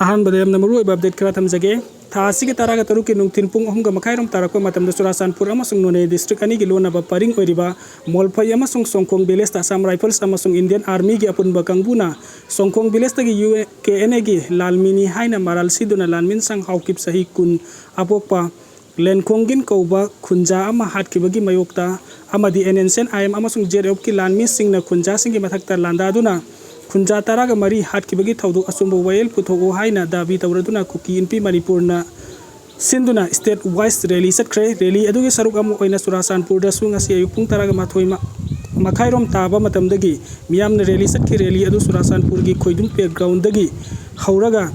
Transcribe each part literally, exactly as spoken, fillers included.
ꯑꯍꯥꯟꯕꯗ ꯌꯥꯝꯅ ꯃꯔꯨꯑꯣꯏꯕ ꯑꯞꯗꯦꯠ ꯈꯔ ꯊꯝꯖꯒꯦ꯫ ꯊꯥ ꯑꯁꯤꯒꯤ ꯇꯔꯥꯒ ꯇꯔꯨꯛꯀꯤ ꯅꯨꯡꯊꯤꯜ ꯄꯨꯡ ꯑꯍꯨꯝꯒ ꯃꯈꯥꯏꯔꯣꯝ ꯇꯥꯔꯛꯄ ꯃꯇꯝꯗ ꯆꯨꯔꯥꯆꯥꯟꯄꯨꯔ ꯑꯃꯁꯨꯡ ꯅꯣꯅꯦ ꯗꯤꯁꯇ꯭ꯔꯤꯛ ꯑꯅꯤꯒꯤ ꯂꯣꯟꯅꯕ ꯄꯔꯤꯡ ꯑꯣꯏꯔꯤꯕ ꯃꯣꯜꯐꯩ ꯑꯃꯁꯨꯡ ꯁꯣꯡꯈꯣꯡ ꯚꯤꯂꯦꯖꯇ ꯑꯁꯥꯝ ꯔꯥꯏꯐꯜꯁ ꯑꯃꯁꯨꯡ ꯏꯟꯗꯤꯌꯟ ꯑꯥꯔꯃꯤꯒꯤ ꯑꯄꯨꯟꯕ ꯀꯥꯡꯕꯨꯅ ꯁꯣꯡꯈꯣꯡ ꯚꯤꯂꯦꯖꯇꯒꯤ ꯌꯨ ꯀꯦ ꯑꯦꯟ ꯑꯦꯒꯤ ꯂꯥꯜꯃꯤꯅꯤ ꯍꯥꯏꯅ ꯃꯔꯥꯜ ꯁꯤꯗꯨꯅ ꯂꯥꯟꯃꯤꯟꯁꯪ ꯍꯥꯎꯀꯤꯞ ꯆꯍꯤ ꯀꯨꯟ ꯑꯄꯣꯛꯄ ꯂꯦꯟꯈꯣꯡꯒꯤꯟ ꯀꯧꯕ ꯈꯨꯟꯖꯥ ꯑꯃ ꯍꯥꯠꯈꯤꯕꯒꯤ ꯃꯥꯌꯣꯛꯇ ꯑꯃꯗꯤ N N C N I M ꯑꯃꯁꯨꯡ ꯖꯦ ꯑꯥꯔ ꯑꯦꯐꯀꯤ ꯂꯥꯟꯃꯤꯁꯤꯡꯅ ꯈꯨꯟꯖꯥꯁꯤꯡꯒꯤ ꯃꯊꯛꯇ ꯂꯥꯟꯗꯥꯗꯨꯅ ꯈꯨꯟꯖꯥ ꯇꯔꯥꯒ ꯃꯔꯤ ꯍꯥꯠꯈꯤꯕꯒꯤ ꯊꯧꯗꯣꯛ ꯑꯆꯨꯝꯕ ꯋꯥꯌꯦꯜ ꯄꯨꯊꯣꯛꯎ ꯍꯥꯏꯅ ꯗꯥꯕꯤ ꯇꯧꯔꯗꯨꯅ ꯀꯨꯀꯤ ꯏꯟꯄꯤ ꯃꯅꯤꯄꯨꯔꯅ ꯁꯤꯟꯗꯨꯅ ꯁ꯭ꯇꯦꯠ ꯋꯥꯏꯁ ꯔꯦꯂꯤ ꯆꯠꯈ꯭ꯔꯦ꯫ ꯔꯦꯂꯤ ꯑꯗꯨꯒꯤ ꯁꯔꯨꯛ ꯑꯃ ꯑꯣꯏꯅ ꯆꯨꯔꯥꯆꯥꯟꯄꯨꯔꯗꯁꯨ ꯉꯁꯤ ꯑꯌꯨꯛ ꯄꯨꯡ ꯇꯔꯥꯒ ꯃꯥꯊꯣꯏ ꯃ-, ꯃꯈꯥꯏꯔꯣꯝ ꯇꯥꯕ ꯃꯇꯝꯗꯒꯤ ꯃꯤꯌꯥꯝꯅ ꯔꯦꯂꯤ ꯆꯠꯈꯤ꯫ ꯔꯦꯂꯤ ꯑꯗꯨ ꯆꯨꯔꯥꯆꯥꯟꯄꯨꯔꯒꯤ ꯈꯣꯏꯗꯨꯝꯄꯦꯛ ꯒ꯭ꯔꯥꯎꯟꯗꯒꯤ ꯍꯧꯔꯒ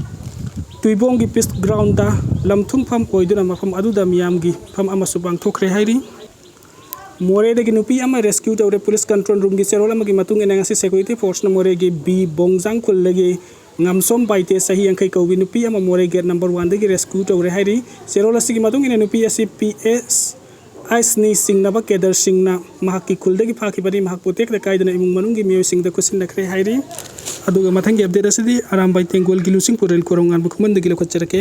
ꯇꯨꯏꯕꯣꯡꯒꯤ ꯄꯤꯁ ꯒ꯭ꯔꯥꯎꯟꯗ ꯂꯝꯊꯨꯡꯐꯝ ꯑꯣꯏꯗꯨꯅ ꯃꯐꯝ ꯑꯗꯨꯗ ꯃꯤꯌꯥꯝꯒꯤ ꯐꯝ ꯑꯃꯁꯨ ꯄꯥꯡꯊꯣꯛꯈ꯭ꯔꯦ ꯍꯥꯏꯔꯤ꯫ ꯃꯣꯔꯦꯗꯒꯤ ꯅꯨꯄꯤ ꯑꯃ ꯔꯦꯁꯀ꯭ꯌꯨ ꯇꯧꯔꯦ꯫ ꯄꯨꯂꯤꯁ ꯀꯟꯇ꯭ꯔꯣꯜ ꯔꯨꯝꯒꯤ ꯆꯦꯔꯣꯜ ꯑꯃꯒꯤ ꯃꯇꯨꯡ ꯏꯟꯅ ꯉꯁꯤ ꯁꯦꯀ꯭ꯌꯨꯔꯤꯇꯤ ꯐꯣꯔꯁꯅ ꯃꯣꯔꯦꯒꯤ ꯕꯤ ꯕꯣꯡꯖꯥꯡ ꯈꯨꯜꯗꯒꯤ ꯉꯝꯁꯣꯝ ꯕꯥꯏꯇꯦ ꯆꯍꯤ ꯌꯥꯡꯈꯩ ꯀꯧꯕꯤ ꯅꯨꯄꯤ ꯑꯃ ꯃꯣꯔꯦ ꯒꯦꯠ ꯅꯝꯕꯔ ꯋꯥꯟꯗꯒꯤ ꯔꯦꯁꯀ꯭ꯌꯨ ꯇꯧꯔꯦ ꯍꯥꯏꯔꯤ꯫ ꯆꯦꯔꯣꯜ ꯑꯁꯤꯒꯤ ꯃꯇꯨꯡ ꯏꯟꯅ ꯅꯨꯄꯤ ꯑꯁꯤ ꯄꯤ ꯑꯦꯁ ꯑꯥꯏꯁꯅꯤ ꯆꯤꯡꯅꯕ ꯀꯦꯗꯔꯁꯤꯡꯅ ꯃꯍꯥꯛꯀꯤ ꯈꯨꯜꯗꯒꯤ ꯐꯥꯈꯤꯕꯅꯤ꯫ ꯃꯍꯥꯛꯄꯨ ꯇꯦꯛꯇ ꯀꯥꯏꯗꯅ ꯏꯃꯨꯡ ꯃꯅꯨꯡꯒꯤ ꯃꯤꯑꯣꯏꯁꯤꯡꯗ ꯈꯨꯠꯁꯤꯟꯅꯈ꯭ꯔꯦ ꯍꯥꯏꯔꯤ꯫ ꯑꯗꯨꯒ ꯃꯊꯪꯒꯤ ꯑꯞꯗꯦꯠ ꯑꯁꯤꯗꯤ ꯑꯔꯥꯝꯕꯥꯏ ꯇꯦꯡꯒꯣꯜꯒꯤ ꯂꯨꯆꯤꯡꯄꯨꯔꯦꯜ ꯀꯣꯔꯧꯉꯥꯟꯕ ꯈꯨꯃꯟꯗꯒꯤ ꯂꯧꯈꯠꯆꯔꯛꯀꯦ꯫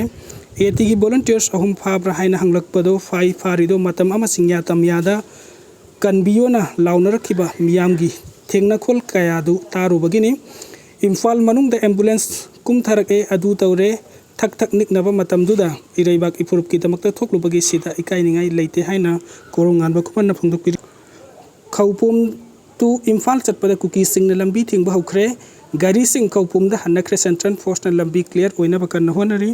ꯑꯦ ꯇꯤꯒꯤ ꯚꯣꯂꯨꯟꯇꯤꯌꯔꯁ ꯑꯍꯨꯝ ꯐꯥꯕ꯭ꯔꯥ ꯍꯥꯏꯅ ꯍꯪꯂꯛꯄꯗꯣ ꯐꯥꯏ-, ꯐꯥꯔꯤꯗꯣ ꯃꯇꯝ ꯑꯃ ꯆꯤꯡꯌꯥ ꯇꯝꯌꯥꯗ ꯀꯟꯕꯤꯌꯣꯅ ꯂꯥꯎꯅꯔꯛꯈꯤꯕ ꯃꯤꯌꯥꯝꯒꯤ ꯊꯦꯡꯅꯈꯣꯜ ꯀꯌꯥꯗꯨ ꯇꯥꯔꯨꯕꯒꯤꯅꯤ꯫ ꯏꯝꯐꯥꯜ ꯃꯅꯨꯡꯗ ꯑꯦꯝꯕꯨꯂꯦꯟꯁ ꯀꯨꯝꯊꯔꯛꯑꯦ, ꯑꯗꯨ ꯇꯧꯔꯦ, ꯊꯛ ꯊꯛ ꯅꯤꯛꯅꯕ ꯃꯇꯝꯗꯨꯗ ꯏꯔꯩꯕꯥꯛ ꯏꯐꯨꯔꯨꯞꯀꯤꯗꯃꯛꯇ ꯊꯣꯛꯂꯨꯕꯒꯤ ꯁꯤꯗ ꯏꯀꯥꯏꯅꯤꯡꯉꯥꯏ ꯂꯩꯇꯦ ꯍꯥꯏꯅ ꯀꯣꯔꯧꯉꯥꯟꯕ ꯈꯨꯃꯟꯅ ꯐꯣꯡꯗꯣꯛꯄꯤꯔꯤ꯫ ꯈꯧꯄꯨꯝ to ꯏꯝꯐꯥꯜ ꯆꯠꯄꯗ ꯀꯨꯀꯤꯁꯤꯡꯅ ꯂꯝꯕꯤ ꯊꯤꯡꯕ ꯍꯧꯈ꯭ꯔꯦ꯫ ꯒꯥꯔꯤꯁꯤꯡ ꯈꯧꯄꯨꯝꯗ ꯍꯟꯅꯈ꯭ꯔꯦ꯫ ꯁꯦꯟꯇ꯭ꯔꯦꯜ ꯐꯣꯔꯁꯅ ꯂꯝꯕꯤ ꯀ꯭ꯂꯤꯌꯔ ꯑꯣꯏꯅꯕ ꯀꯟꯅ ꯍꯣꯠꯅꯔꯤ꯫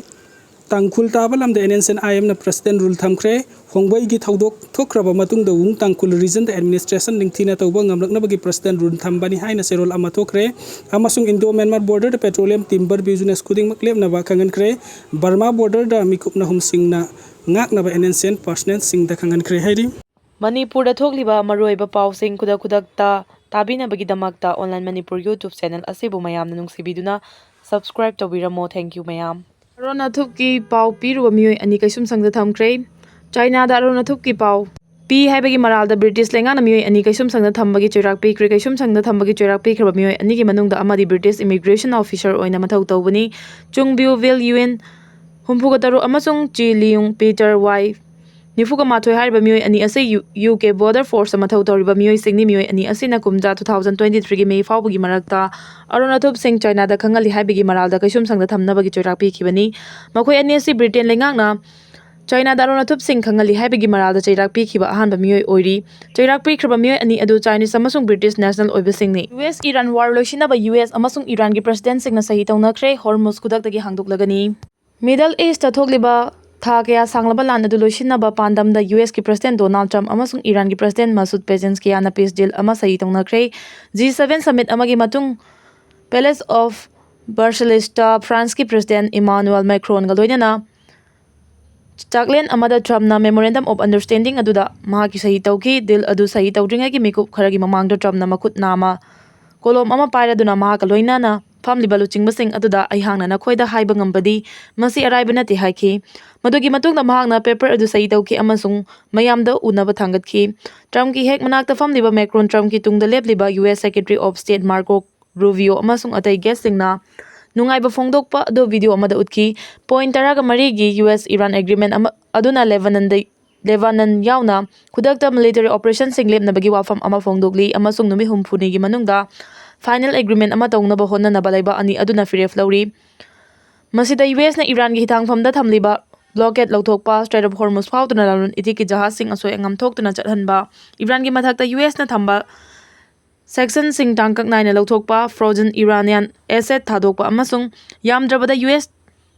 ꯇꯥꯡꯈꯨꯜ ꯇꯥꯕ ꯂꯝꯗ N N C N I ꯑꯦꯝꯅ ꯄ꯭ꯔꯁꯤꯗꯦꯟ ꯔꯨꯜ ꯊꯝꯈ꯭ꯔꯦ꯫ ꯍꯣꯡꯕꯩꯒꯤ ꯊꯧꯗꯣꯛ ꯊꯣꯛꯈ꯭ꯔꯕ ꯃꯇꯨꯡꯗ ꯋꯨꯡ ꯇꯥꯡꯈꯨꯜ ꯔꯤꯖꯟꯗ ꯑꯦꯗꯃꯤꯅꯤꯁꯇ꯭ꯔꯦꯁꯟ ꯅꯤꯡꯊꯤꯅ ꯇꯧꯕ ꯉꯝꯂꯛꯅꯕꯒꯤ ꯄ꯭ꯔꯁꯤꯗꯦꯟ ꯔꯨꯜ ꯊꯝꯕꯅꯤ ꯍꯥꯏꯅ ꯆꯦꯔꯣꯜ ꯑꯃ ꯊꯣꯛꯈ꯭ꯔꯦ꯫ ꯑꯃꯁꯨꯡ ꯏꯟꯗꯣ ꯃ꯭ꯌꯥꯟꯃꯥꯔ ꯕꯣꯔꯗꯔꯗ ꯄꯦꯇ꯭ꯔꯣꯂꯤꯌꯝ ꯇꯤꯝꯕꯔ ꯕꯤꯖꯤꯅꯦꯁ ꯈꯨꯗꯤꯡꯃꯛ ꯂꯦꯞꯅꯕ ꯈꯪꯍꯟꯈ꯭ꯔꯦ꯫ ꯕꯔꯃꯥ ꯕꯣꯔꯗꯔꯗ ꯃꯤꯀꯨꯞ ꯅꯍꯨꯝꯁꯤꯡꯅ ꯉꯥꯛꯅꯕ ꯑꯦꯟ ꯑꯦꯟ ꯁꯤ ꯑꯦꯟ ꯄꯔꯁꯅꯦꯜꯁꯤꯡꯗ ꯈꯪꯍꯟꯈ꯭ꯔꯦ ꯍꯥꯏꯔꯤ꯫ ꯃꯅꯤꯄꯨꯔꯗ ꯊꯣꯛꯂꯤꯕ ꯃꯔꯨꯑꯣꯏꯕ ꯄꯥꯎꯁꯤꯡ ꯈꯨꯗꯛ ꯈꯨꯗꯛꯇ ꯇꯥꯕꯤꯅꯕꯒꯤꯗꯃꯛꯇ ꯑꯣꯟꯂꯥꯏꯟ ꯃꯅꯤꯄꯨꯔ YouTube ꯆꯦꯅꯦꯜ ꯑꯁꯤꯕꯨ ꯃꯌꯥꯝꯅ ꯅꯨꯡꯁꯤꯕꯤꯗꯨꯅ subscribe ꯇꯧꯕꯤꯔꯝꯃꯣ꯫ Thank you ꯃꯌꯥꯝ꯫ ꯑꯔꯣꯟ ꯑꯊꯨꯞꯀꯤ ꯄꯥꯎ ꯄꯤꯔꯨꯕ ꯃꯤꯑꯣꯏ ꯑꯅꯤ ꯀꯩꯁꯨꯝꯁꯪꯗ ꯊꯝꯈ꯭ꯔꯦ꯫ ꯆꯥꯏꯅꯥꯗ ꯑꯔꯣꯟ ꯑꯊꯨꯞꯀꯤ ꯄꯥꯎ꯫ ꯄꯤ ꯍꯥꯏꯕꯒꯤ ꯃꯔꯥꯜꯗ ꯕ꯭ꯔꯤꯇꯤꯁ ꯂꯩꯉꯥꯛꯅ ꯃꯤꯑꯣꯏ ꯑꯅꯤ ꯀꯩꯁꯨꯝꯁꯪꯗ ꯊꯝꯕꯒꯤ ꯆꯩꯔꯥꯛ ꯄꯤꯈ꯭ꯔꯦ꯫ ꯀꯩꯁꯨꯝꯁꯪꯗ ꯊꯝꯕꯒꯤ ꯆꯩꯔꯥꯛ ꯄꯤꯈ꯭ꯔꯕ ꯃꯤꯑꯣꯏ ꯑꯅꯤꯒꯤ ꯃꯅꯨꯡꯗ ꯑꯃꯗꯤ ꯕ꯭ꯔꯤꯇꯤꯁ ꯏꯃꯤꯒ꯭ꯔꯦꯁꯟ ꯑꯣꯐꯤꯁꯔ ꯑꯣꯏꯅ ꯃꯊꯧ ꯇꯧꯕꯅꯤ꯫ ꯆꯨꯡ ꯕ꯭ꯌꯨ ꯚꯤꯜ ꯌꯨ ꯑꯦꯟ ꯍꯨꯝꯐꯨꯒ ꯇꯔꯨꯛ ꯑꯃꯁꯨꯡ ꯆꯤ ꯂꯤꯌꯨꯡ ꯄꯤꯇꯔ ꯋꯥꯏ ꯅꯤꯐꯨꯒ ꯃꯥꯊꯣꯏ ꯍꯥꯏꯔꯤꯕ ꯃꯤꯑꯣꯏ ꯑꯅꯤ ꯑꯁꯤ ꯌꯨ, ꯌꯨ ꯀꯦ ꯕꯣꯔꯗꯔ ꯐꯣꯔꯁꯇ ꯃꯊꯧ ꯇꯧꯔꯤꯕ ꯃꯤꯑꯣꯏꯁꯤꯡꯅꯤ꯫ ꯃꯤꯑꯣꯏ ꯑꯅꯤ ꯑꯁꯤꯅ ꯀꯨꯝꯖꯥ two thousand twenty-threeꯒꯤ ꯃꯦ ꯐꯥꯎꯕꯒꯤ ꯃꯔꯛꯇ ꯑꯔꯨꯅꯥꯊꯨꯞ ꯁꯤꯡ ꯆꯥꯏꯅꯥꯗ ꯈꯪꯍꯜꯂꯤ ꯍꯥꯏꯕꯒꯤ ꯃꯔꯥꯜꯗ ꯀꯩꯁꯨꯝꯁꯪꯗ ꯊꯝꯅꯕꯒꯤ ꯆꯩꯔꯥꯛ ꯄꯤꯈꯤꯕꯅꯤ꯫ ꯃꯈꯣꯏ ꯑꯅꯤ ꯑꯁꯤ ꯕ꯭ꯔꯤꯇꯦꯟ ꯂꯩꯉꯥꯛꯅ ꯆꯥꯏꯅꯥꯗ ꯑꯔꯨꯅꯥꯊꯨꯞ ꯁꯤꯡ ꯈꯪꯍꯜꯂꯤ ꯍꯥꯏꯕꯒꯤ ꯃꯔꯥꯜꯗ ꯆꯩꯔꯥꯛ ꯄꯤꯈꯤꯕ ꯑꯍꯥꯟꯕ ꯃꯤꯑꯣꯏ ꯑꯣꯏꯔꯤ꯫ ꯆꯩꯔꯥꯛ ꯄꯤꯈ꯭ꯔꯕ ꯃꯤꯑꯣꯏ ꯑꯅꯤ ꯑꯗꯨ ꯆꯥꯏꯅꯤꯁ ꯑꯃꯁꯨꯡ ꯕ꯭ꯔꯤꯇꯤꯁ ꯅꯦꯁꯅꯦꯜ ꯑꯣꯏꯕꯁꯤꯡꯅꯤ꯫ ꯌꯨ ꯑꯦꯁ ꯏꯔꯥꯟ ꯋꯥꯔ ꯂꯣꯏꯁꯤꯟꯅꯕ ꯌꯨ ꯑꯦꯁ ꯑꯃꯁꯨꯡ ꯏꯔꯥꯟꯒꯤ ꯄ꯭ꯔꯦꯁꯤꯗꯦꯟꯠꯁꯤꯡꯅ ꯁꯍꯤ ꯇꯧꯅꯈ꯭ꯔꯦ꯫ ꯍꯣꯔꯃꯨꯖ ꯈꯨꯗꯛꯇꯒꯤ ꯍꯥꯡꯗꯣꯛꯂꯒꯅꯤ꯫ ꯃꯤꯗꯜ ꯏꯁꯇ ꯊꯣꯛꯂꯤꯕ ꯊꯥ ꯀꯌꯥ ꯁꯥꯡꯂꯕ ꯂꯥꯟ ꯑꯗꯨ ꯂꯣꯏꯁꯤꯟꯅꯕ ꯄꯥꯟꯗꯝꯗ ꯌꯨ ꯑꯦꯁꯀꯤ ꯄ꯭ꯔꯦꯁꯤꯗꯦꯟꯠ ꯗꯣꯅꯥꯜꯗ ꯇ꯭ꯔꯝꯞ ꯑꯃꯁꯨꯡ ꯏꯔꯥꯟꯒꯤ ꯄ꯭ꯔꯦꯁꯤꯗꯦꯟꯠ ꯃꯁꯨꯗ ꯄꯦꯖꯦꯟꯁꯀꯤꯌꯥꯅ ꯄꯤꯁ ꯗꯤꯜ ꯑꯃ ꯁꯍꯤ ꯇꯧꯅꯈ꯭ꯔꯦ꯫ G seven summit ꯑꯃꯒꯤ ꯃꯇꯨꯡ Palace of Versaillesꯇ ꯐ꯭ꯔꯥꯟꯁꯀꯤ ꯄ꯭ꯔꯦꯁꯤꯗꯦꯟꯠ ꯏꯃꯥꯅꯨꯑꯦꯜ ꯃꯦꯀ꯭ꯔꯣꯟꯒ ꯂꯣꯏꯅꯅ ꯆꯥꯛꯂꯦꯟ ꯑꯃꯗ ꯇ꯭ꯔꯝꯞꯅ Memorandum of Understanding ꯑꯗꯨꯗ ꯃꯍꯥꯛꯀꯤ ꯁꯍꯤ ꯇꯧꯈꯤ꯫ ꯗꯤꯜ ꯑꯗꯨ ꯁꯍꯤ ꯇꯧꯗ꯭ꯔꯤꯉꯩꯒꯤ ꯃꯤꯀꯨꯞ ꯈꯔꯒꯤ ꯃꯃꯥꯡꯗ ꯇ꯭ꯔꯝꯞꯅ ꯃꯈꯨꯠ ꯅꯥꯝꯃ ꯀꯣꯂꯣꯝ ꯑꯃ ꯄꯥꯏꯔꯗꯨꯅ ꯃꯍꯥꯛꯀ ꯂꯣꯏꯅꯅ ꯐꯝꯂꯤꯕ ꯂꯨꯆꯤꯡꯕꯁꯤꯡ ꯑꯗꯨꯗ ꯑꯩꯍꯥꯛꯅ ꯅꯈꯣꯏꯗ ꯍꯥꯏꯕ ꯉꯝꯕꯗꯤ ꯃꯁꯤ ꯑꯔꯥꯏꯕ ꯅꯠꯇꯦ ꯍꯥꯏꯈꯤ꯫ ꯃꯗꯨꯒꯤ ꯃꯇꯨꯡꯗ ꯃꯍꯥꯛꯅ ꯄꯦꯄꯔ ꯑꯗꯨ ꯁꯍꯤ ꯇꯧꯈꯤ ꯑꯃꯁꯨꯡ ꯃꯌꯥꯝꯗ ꯎꯅꯕ ꯊꯥꯡꯒꯠꯈꯤ꯫ ꯇ꯭ꯔꯝꯞꯀꯤ ꯍꯦꯛ ꯃꯅꯥꯛꯇ ꯐꯝꯂꯤꯕ ꯃꯦꯀ꯭ꯔꯣꯟ, ꯇ꯭ꯔꯝꯞꯀꯤ ꯇꯨꯡꯗ ꯂꯦꯞꯂꯤꯕ U S Secretary of State Marco Rubio ꯑꯃꯁꯨꯡ ꯑꯇꯩ ꯒꯦꯁꯁꯤꯡꯅ ꯅꯨꯡꯉꯥꯏꯕ ꯐꯣꯡꯗꯣꯛꯄ ꯑꯗꯨ ꯚꯤꯗꯤꯑꯣ ꯑꯃꯗ ꯎꯠꯈꯤ꯫ ꯄꯣꯏꯟꯠ ꯇꯔꯥꯒ ꯃꯔꯤꯒꯤ ꯌꯨ ꯑꯦꯁ ꯏꯔꯥꯟ ꯑꯦꯒ꯭ꯔꯤꯃꯦꯟꯠ ꯑꯃ, ꯑꯗꯨꯅ ꯂꯦꯕꯥꯅꯟꯗ, ꯂꯦꯕꯥꯅꯟ ꯌꯥꯎꯅ ꯈꯨꯗꯛꯇ ꯃꯤꯂꯤꯇꯔꯤ ꯑꯣꯄꯔꯦꯁꯟꯁꯤꯡ ꯂꯦꯞꯅꯕꯒꯤ ꯋꯥꯐꯝ ꯑꯃ ꯐꯣꯡꯗꯣꯛꯂꯤ ꯑꯃꯁꯨꯡ ꯅꯨꯃꯤꯠ ꯍꯨꯝꯐꯨꯅꯤꯒꯤ ꯃꯅꯨꯡꯗ ꯐꯥꯏꯅꯦꯜ ꯑꯦꯒ꯭ꯔꯤꯃꯦꯟꯠ ꯑꯃ ꯇꯧꯅꯕ ꯍꯣꯠꯅꯅꯕ ꯂꯩꯕꯥꯛ ꯑꯅꯤ ꯑꯗꯨꯅ ꯐꯤꯔꯦꯞ ꯂꯧꯔꯤ꯫ ꯃꯁꯤꯗ ꯌꯨ ꯑꯦꯁꯅ ꯏꯔꯥꯟꯒꯤ ꯍꯤꯊꯥꯡꯐꯝꯗ ꯊꯝꯂꯤꯕ ꯕ꯭ꯂꯣꯀꯦꯗ ꯂꯧꯊꯣꯛꯄ, ꯁ꯭ꯇ꯭ꯔꯦꯠ ꯑꯣꯐ ꯍꯣꯔꯃꯨꯖ ꯐꯥꯎꯗꯨꯅ ꯂꯂꯣꯟ ꯏꯇꯤꯛꯀꯤ ꯖꯍꯥꯖꯁꯤꯡ ꯑꯁꯣꯏ ꯑꯉꯥꯝ ꯊꯣꯛꯇꯨꯅ ꯆꯠꯍꯟꯕ, ꯏꯔꯥꯟꯒꯤ ꯃꯊꯛꯇ ꯌꯨ ꯑꯦꯁꯅ ꯊꯝꯕ ꯁꯦꯡꯁꯟꯁꯤꯡ ꯇꯥꯡꯀꯛ ꯅꯥꯏꯅ ꯂꯧꯊꯣꯛꯄ, frozen Iranian asset ꯊꯥꯗꯣꯛꯄ ꯑꯃꯁꯨꯡ ꯌꯥꯝꯗ꯭ꯔꯕꯗ U S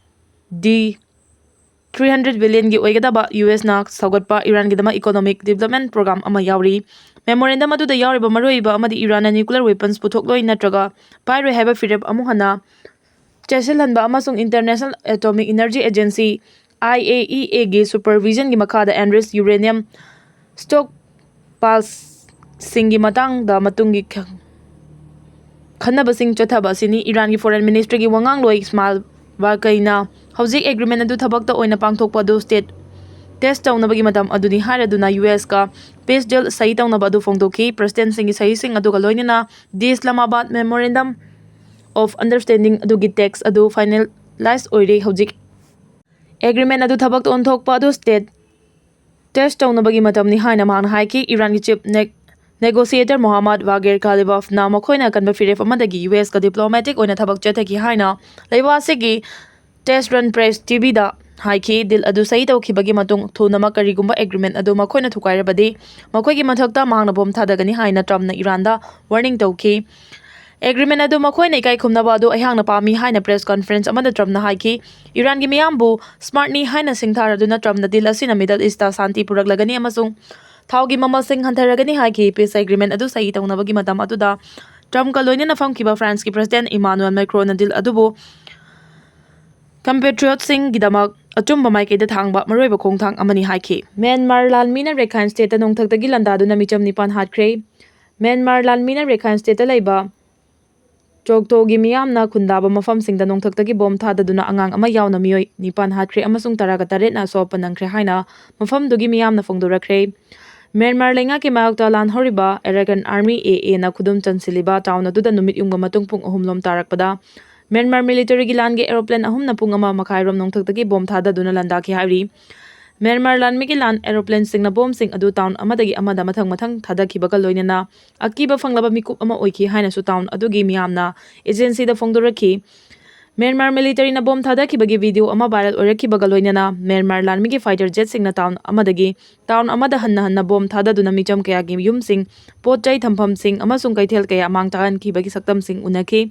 D three hundred billionꯒꯤ ꯑꯣꯏꯒꯗꯕ ꯌꯨ ꯑꯦꯁꯅ ꯁꯧꯒꯠꯄ ꯏꯔꯥꯟꯒꯤꯗꯃꯛ economic development program ꯑꯃ ꯌꯥꯎꯔꯤ꯫ Memorandum ꯑꯗꯨꯗ ꯌꯥꯎꯔꯤꯕ ꯃꯔꯨꯑꯣꯏꯕ ꯑꯃꯗꯤ ꯏꯔꯥꯟꯅ nuclear weapons ꯄꯨꯊꯣꯛꯂꯣꯏ ꯅꯠꯇ꯭ꯔꯒ ꯄꯥꯏꯔꯣꯏ ꯍꯥꯏꯕ ꯐꯤꯔꯦꯞ ꯑꯃꯨꯛ ꯍꯟꯅ ꯆꯦꯠꯁꯤꯜꯍꯟꯕ ꯑꯃꯁꯨꯡ International Atomic Energy Agency, IAEAꯒꯤ supervisionꯒꯤ ꯃꯈꯥꯗ enriched uranium stockpilesꯁꯤꯡꯒꯤ ꯃꯇꯥꯡꯗ ꯃꯇꯨꯡꯒꯤ ꯈ-, ꯈꯟꯅꯕꯁꯤꯡ ꯆꯠꯊꯕ ꯑꯁꯤꯅꯤ꯫ ꯏꯔꯥꯟꯒꯤ Foreign Ministryꯒꯤ ꯋꯥꯉꯥꯡꯂꯣꯏ ꯏꯁꯃꯥꯏꯜ ꯕꯥꯀꯩꯅ ꯍꯧꯖꯤꯛ ꯑꯦꯒ꯭ꯔꯤꯃꯦꯟ ꯑꯗꯨ ꯊꯕꯛꯇ ꯑꯣꯏꯅ ꯄꯥꯡꯊꯣꯛꯄ ꯑꯗꯨ ꯁ꯭ꯇꯦꯠ test ꯇꯧꯅꯕꯒꯤ ꯃꯇꯝ ꯑꯗꯨꯅꯤ ꯍꯥꯏꯔꯗꯨꯅ ꯌꯨ ꯑꯦꯁꯀ peace deal ꯁꯍꯤ ꯇꯧꯅꯕ ꯑꯗꯨ ꯐꯣꯡꯗꯣꯛꯈꯤ꯫ Presidentꯁꯤꯡꯒꯤ ꯁꯍꯤꯁꯤꯡ ꯑꯗꯨꯒ ꯂꯣꯏꯅꯅ The Islamabad Memorandum of Understanding ꯑꯗꯨꯒꯤ text ꯑꯗꯨ finalize ꯑꯣꯏꯔꯦ꯫ ꯍꯧꯖꯤꯛ agreement ꯑꯗꯨ ꯊꯕꯛꯇ ꯑꯣꯟꯊꯣꯛꯄ ꯑꯗꯨ state test ꯇꯧꯅꯕꯒꯤ ꯃꯇꯝꯅꯤ ꯍꯥꯏꯅ ꯃꯍꯥꯛꯅ ꯍꯥꯏꯈꯤ꯫ ꯏꯔꯥꯟꯒꯤ chief negotiator ꯃꯣꯍꯥꯃꯗ ꯕꯥꯒꯦꯔ ꯒꯥꯂꯤꯕꯥꯐꯅ ꯃꯈꯣꯏꯅ ꯑꯀꯟꯕ ꯐꯤꯔꯦꯞ ꯑꯃꯗꯒꯤ ꯌꯨ ꯑꯦꯁꯀ diplomatic ꯑꯣꯏꯅ ꯊꯕꯛ ꯆꯠꯊꯈꯤ ꯍꯥꯏꯅ ꯂꯩꯕꯥꯛ ꯑꯁꯤꯒꯤ Tehran Press ꯇꯤ ꯚꯤꯗ ꯍꯥꯏꯈꯤ꯫ Deal ꯑꯗꯨ ꯁꯍꯤ ꯇꯧꯈꯤꯕꯒꯤ ꯃꯇꯨꯡ ꯊꯨꯅꯃꯛ ꯀꯔꯤꯒꯨꯝꯕ agreement ꯑꯗꯨ ꯃꯈꯣꯏꯅ ꯊꯨꯒꯥꯏꯔꯕꯗꯤ ꯃꯈꯣꯏꯒꯤ ꯃꯊꯛꯇ ꯃꯍꯥꯛꯅ bomb ꯊꯥꯗꯒꯅꯤ ꯍꯥꯏꯅ ꯇ꯭ꯔꯝꯞꯅ ꯏꯔꯥꯟꯗ warning ꯇꯧꯈꯤ꯫ Agreement ꯑꯗꯨ ꯃꯈꯣꯏꯅ ꯏꯀꯥꯏ ꯈꯨꯝꯅꯕ ꯑꯗꯨ ꯑꯩꯍꯥꯛꯅ ꯄꯥꯝꯃꯤ ꯍꯥꯏꯅ press conference ꯑꯃꯗ ꯇ꯭ꯔꯝꯞꯅ ꯍꯥꯏꯈꯤ꯫ ꯏꯔꯥꯟꯒꯤ ꯃꯤꯌꯥꯝꯕꯨ smartꯅꯤ ꯍꯥꯏꯅ ꯁꯤꯡꯊꯥꯔꯗꯨꯅ ꯇ꯭ꯔꯝꯞꯅ deal ꯑꯁꯤꯅ Middle Eastꯇ ꯁꯥꯟꯇꯤ ꯄꯨꯔꯛꯂꯒꯅꯤ ꯑꯃꯁꯨꯡ ꯊꯥꯎꯒꯤ ꯃꯃꯜꯁꯤꯡ ꯍꯟꯊꯔꯒꯅꯤ ꯍꯥꯏꯈꯤ꯫ Peace agreement ꯑꯗꯨ ꯁꯍꯤ ꯇꯧꯅꯕꯒꯤ ꯃꯇꯝ ꯑꯗꯨꯗ ꯇ꯭ꯔꯝꯞꯀ ꯂꯣꯏꯅꯅ ꯐꯝꯈꯤꯕ Franceꯀꯤ President Emmanuel Macronꯅ deal ꯑꯗꯨꯕꯨ compatriotꯁꯤꯡꯒꯤꯗꯃꯛ ꯑꯆꯨꯝꯕ ꯃꯥꯏꯀꯩꯗ ꯊꯥꯡꯕ ꯃꯔꯨꯑꯣꯏꯕ ꯈꯣꯡꯊꯥꯡ ꯑꯃꯅꯤ ꯍꯥꯏꯈꯤ꯫ ꯃ꯭ꯌꯥꯟꯃꯥꯔ ꯂꯥꯟꯃꯤꯅ ꯔꯦꯈꯥꯏꯟ stateꯇ ꯅꯣꯡꯊꯛꯇꯒꯤ ꯂꯥꯟꯗꯥꯗꯨꯅ ꯃꯤꯆꯝ ꯅꯤꯄꯥꯟ ꯍꯥꯠꯈ꯭ꯔꯦ꯫ ꯃ꯭ꯌꯥꯟꯃꯥꯔ ꯂꯥꯟꯃꯤꯅ ꯔꯦꯈꯥꯏꯟ stateꯇ ꯂꯩꯕ ꯆꯣꯛꯇꯣꯒꯤ ꯃꯤꯌꯥꯝꯅ ꯈꯨꯟꯗꯥꯕ ꯃꯐꯝꯁꯤꯡꯗ ꯅꯣꯡꯊꯛꯇꯒꯤ bomb ꯊꯥꯗꯗꯨꯅ ꯑꯉꯥꯡ ꯑꯃ ꯌꯥꯎꯅ ꯃꯤꯑꯣꯏ ꯅꯤꯄꯥꯟ ꯍꯥꯠꯈ꯭ꯔꯦ ꯑꯃꯁꯨꯡ ꯇꯔꯥꯒ ꯇꯔꯦꯠꯅ ꯑꯁꯣꯛ ꯑꯄꯟ ꯅꯪꯈ꯭ꯔꯦ ꯍꯥꯏꯅ ꯃꯐꯝꯗꯨꯒꯤ ꯃꯤꯌꯥꯝꯅ ꯐꯣꯡꯗꯣꯔꯛꯈ꯭ꯔꯦ꯫ ꯃ꯭ꯌꯥꯟꯃꯥꯔ ꯂꯩꯉꯥꯛꯀꯤ ꯃꯥꯌꯣꯛꯇ ꯂꯥꯟꯍꯧꯔꯤꯕ Arakan Army, A Aꯅ ꯈꯨꯗꯨꯝ ꯆꯟꯁꯤꯜꯂꯤꯕ town ꯑꯗꯨꯗ ꯅꯨꯃꯤꯠ ꯌꯨꯡꯕ ꯃꯇꯨꯡ ꯄꯨꯡ ꯑꯍꯨꯝ ꯂꯣꯝ ꯇꯥꯔꯛꯄꯗ ꯃ꯭ꯌꯥꯟꯃꯥꯔ militaryꯒꯤ ꯂꯥꯟꯒꯤ aeroplane ꯑꯍꯨꯝꯅ ꯄꯨꯡ ꯑꯃ ꯃꯈꯥꯏꯔꯣꯝ ꯅꯣꯡꯊꯛꯇꯒꯤ bomb ꯊꯥꯗꯗꯨꯅ ꯂꯥꯟꯗꯥꯈꯤ ꯍꯥꯏꯔꯤ꯫ ꯃ꯭ꯌꯥꯟꯃꯥꯔ ꯂꯥꯟꯃꯤꯒꯤ ꯂꯥꯟ aeroplaneꯁꯤꯡꯅ bombꯁꯤꯡ ꯑꯗꯨ town ꯑꯃꯗꯒꯤ ꯑꯃꯗ ꯃꯊꯪ ꯃꯊꯪ ꯊꯥꯗꯈꯤꯕꯒ ꯂꯣꯏꯅꯅ ꯑꯀꯤꯕ ꯐꯪꯂꯕ ꯃꯤꯀꯨꯞ ꯑꯃ ꯑꯣꯏꯈꯤ ꯍꯥꯏꯅꯁꯨ town ꯑꯗꯨꯒꯤ ꯃꯤꯌꯥꯝꯅ agencyꯗ ꯐꯣꯡꯗꯣꯔꯛꯈꯤ꯫ ꯃ꯭ꯌꯥꯟꯃꯥꯔ militaryꯅ bomb ꯊꯥꯗꯈꯤꯕꯒꯤ video ꯑꯃ viral ꯑꯣꯏꯔꯛꯈꯤꯕꯒ ꯂꯣꯏꯅꯅ ꯃ꯭ꯌꯥꯟꯃꯥꯔ ꯂꯥꯟꯃꯤꯒꯤ fighter jetꯁꯤꯡꯅ town ꯑꯃꯗꯒꯤ town ꯑꯃꯗ ꯍꯟꯅ ꯍꯟꯅ bomb ꯊꯥꯗꯗꯨꯅ ꯃꯤꯆꯝ ꯀꯌꯥꯒꯤ ꯌꯨꯝꯁꯤꯡ, ꯄꯣꯠ ꯆꯩ ꯊꯝꯐꯝꯁꯤꯡ ꯑꯃꯁꯨꯡ ꯀꯩꯊꯦꯜ ꯀꯌꯥ ꯃꯥꯡ ꯇꯥꯛꯍꯟꯈꯤꯕꯒꯤ ꯁꯛꯇꯝꯁꯤꯡ ꯎꯅꯈꯤ꯫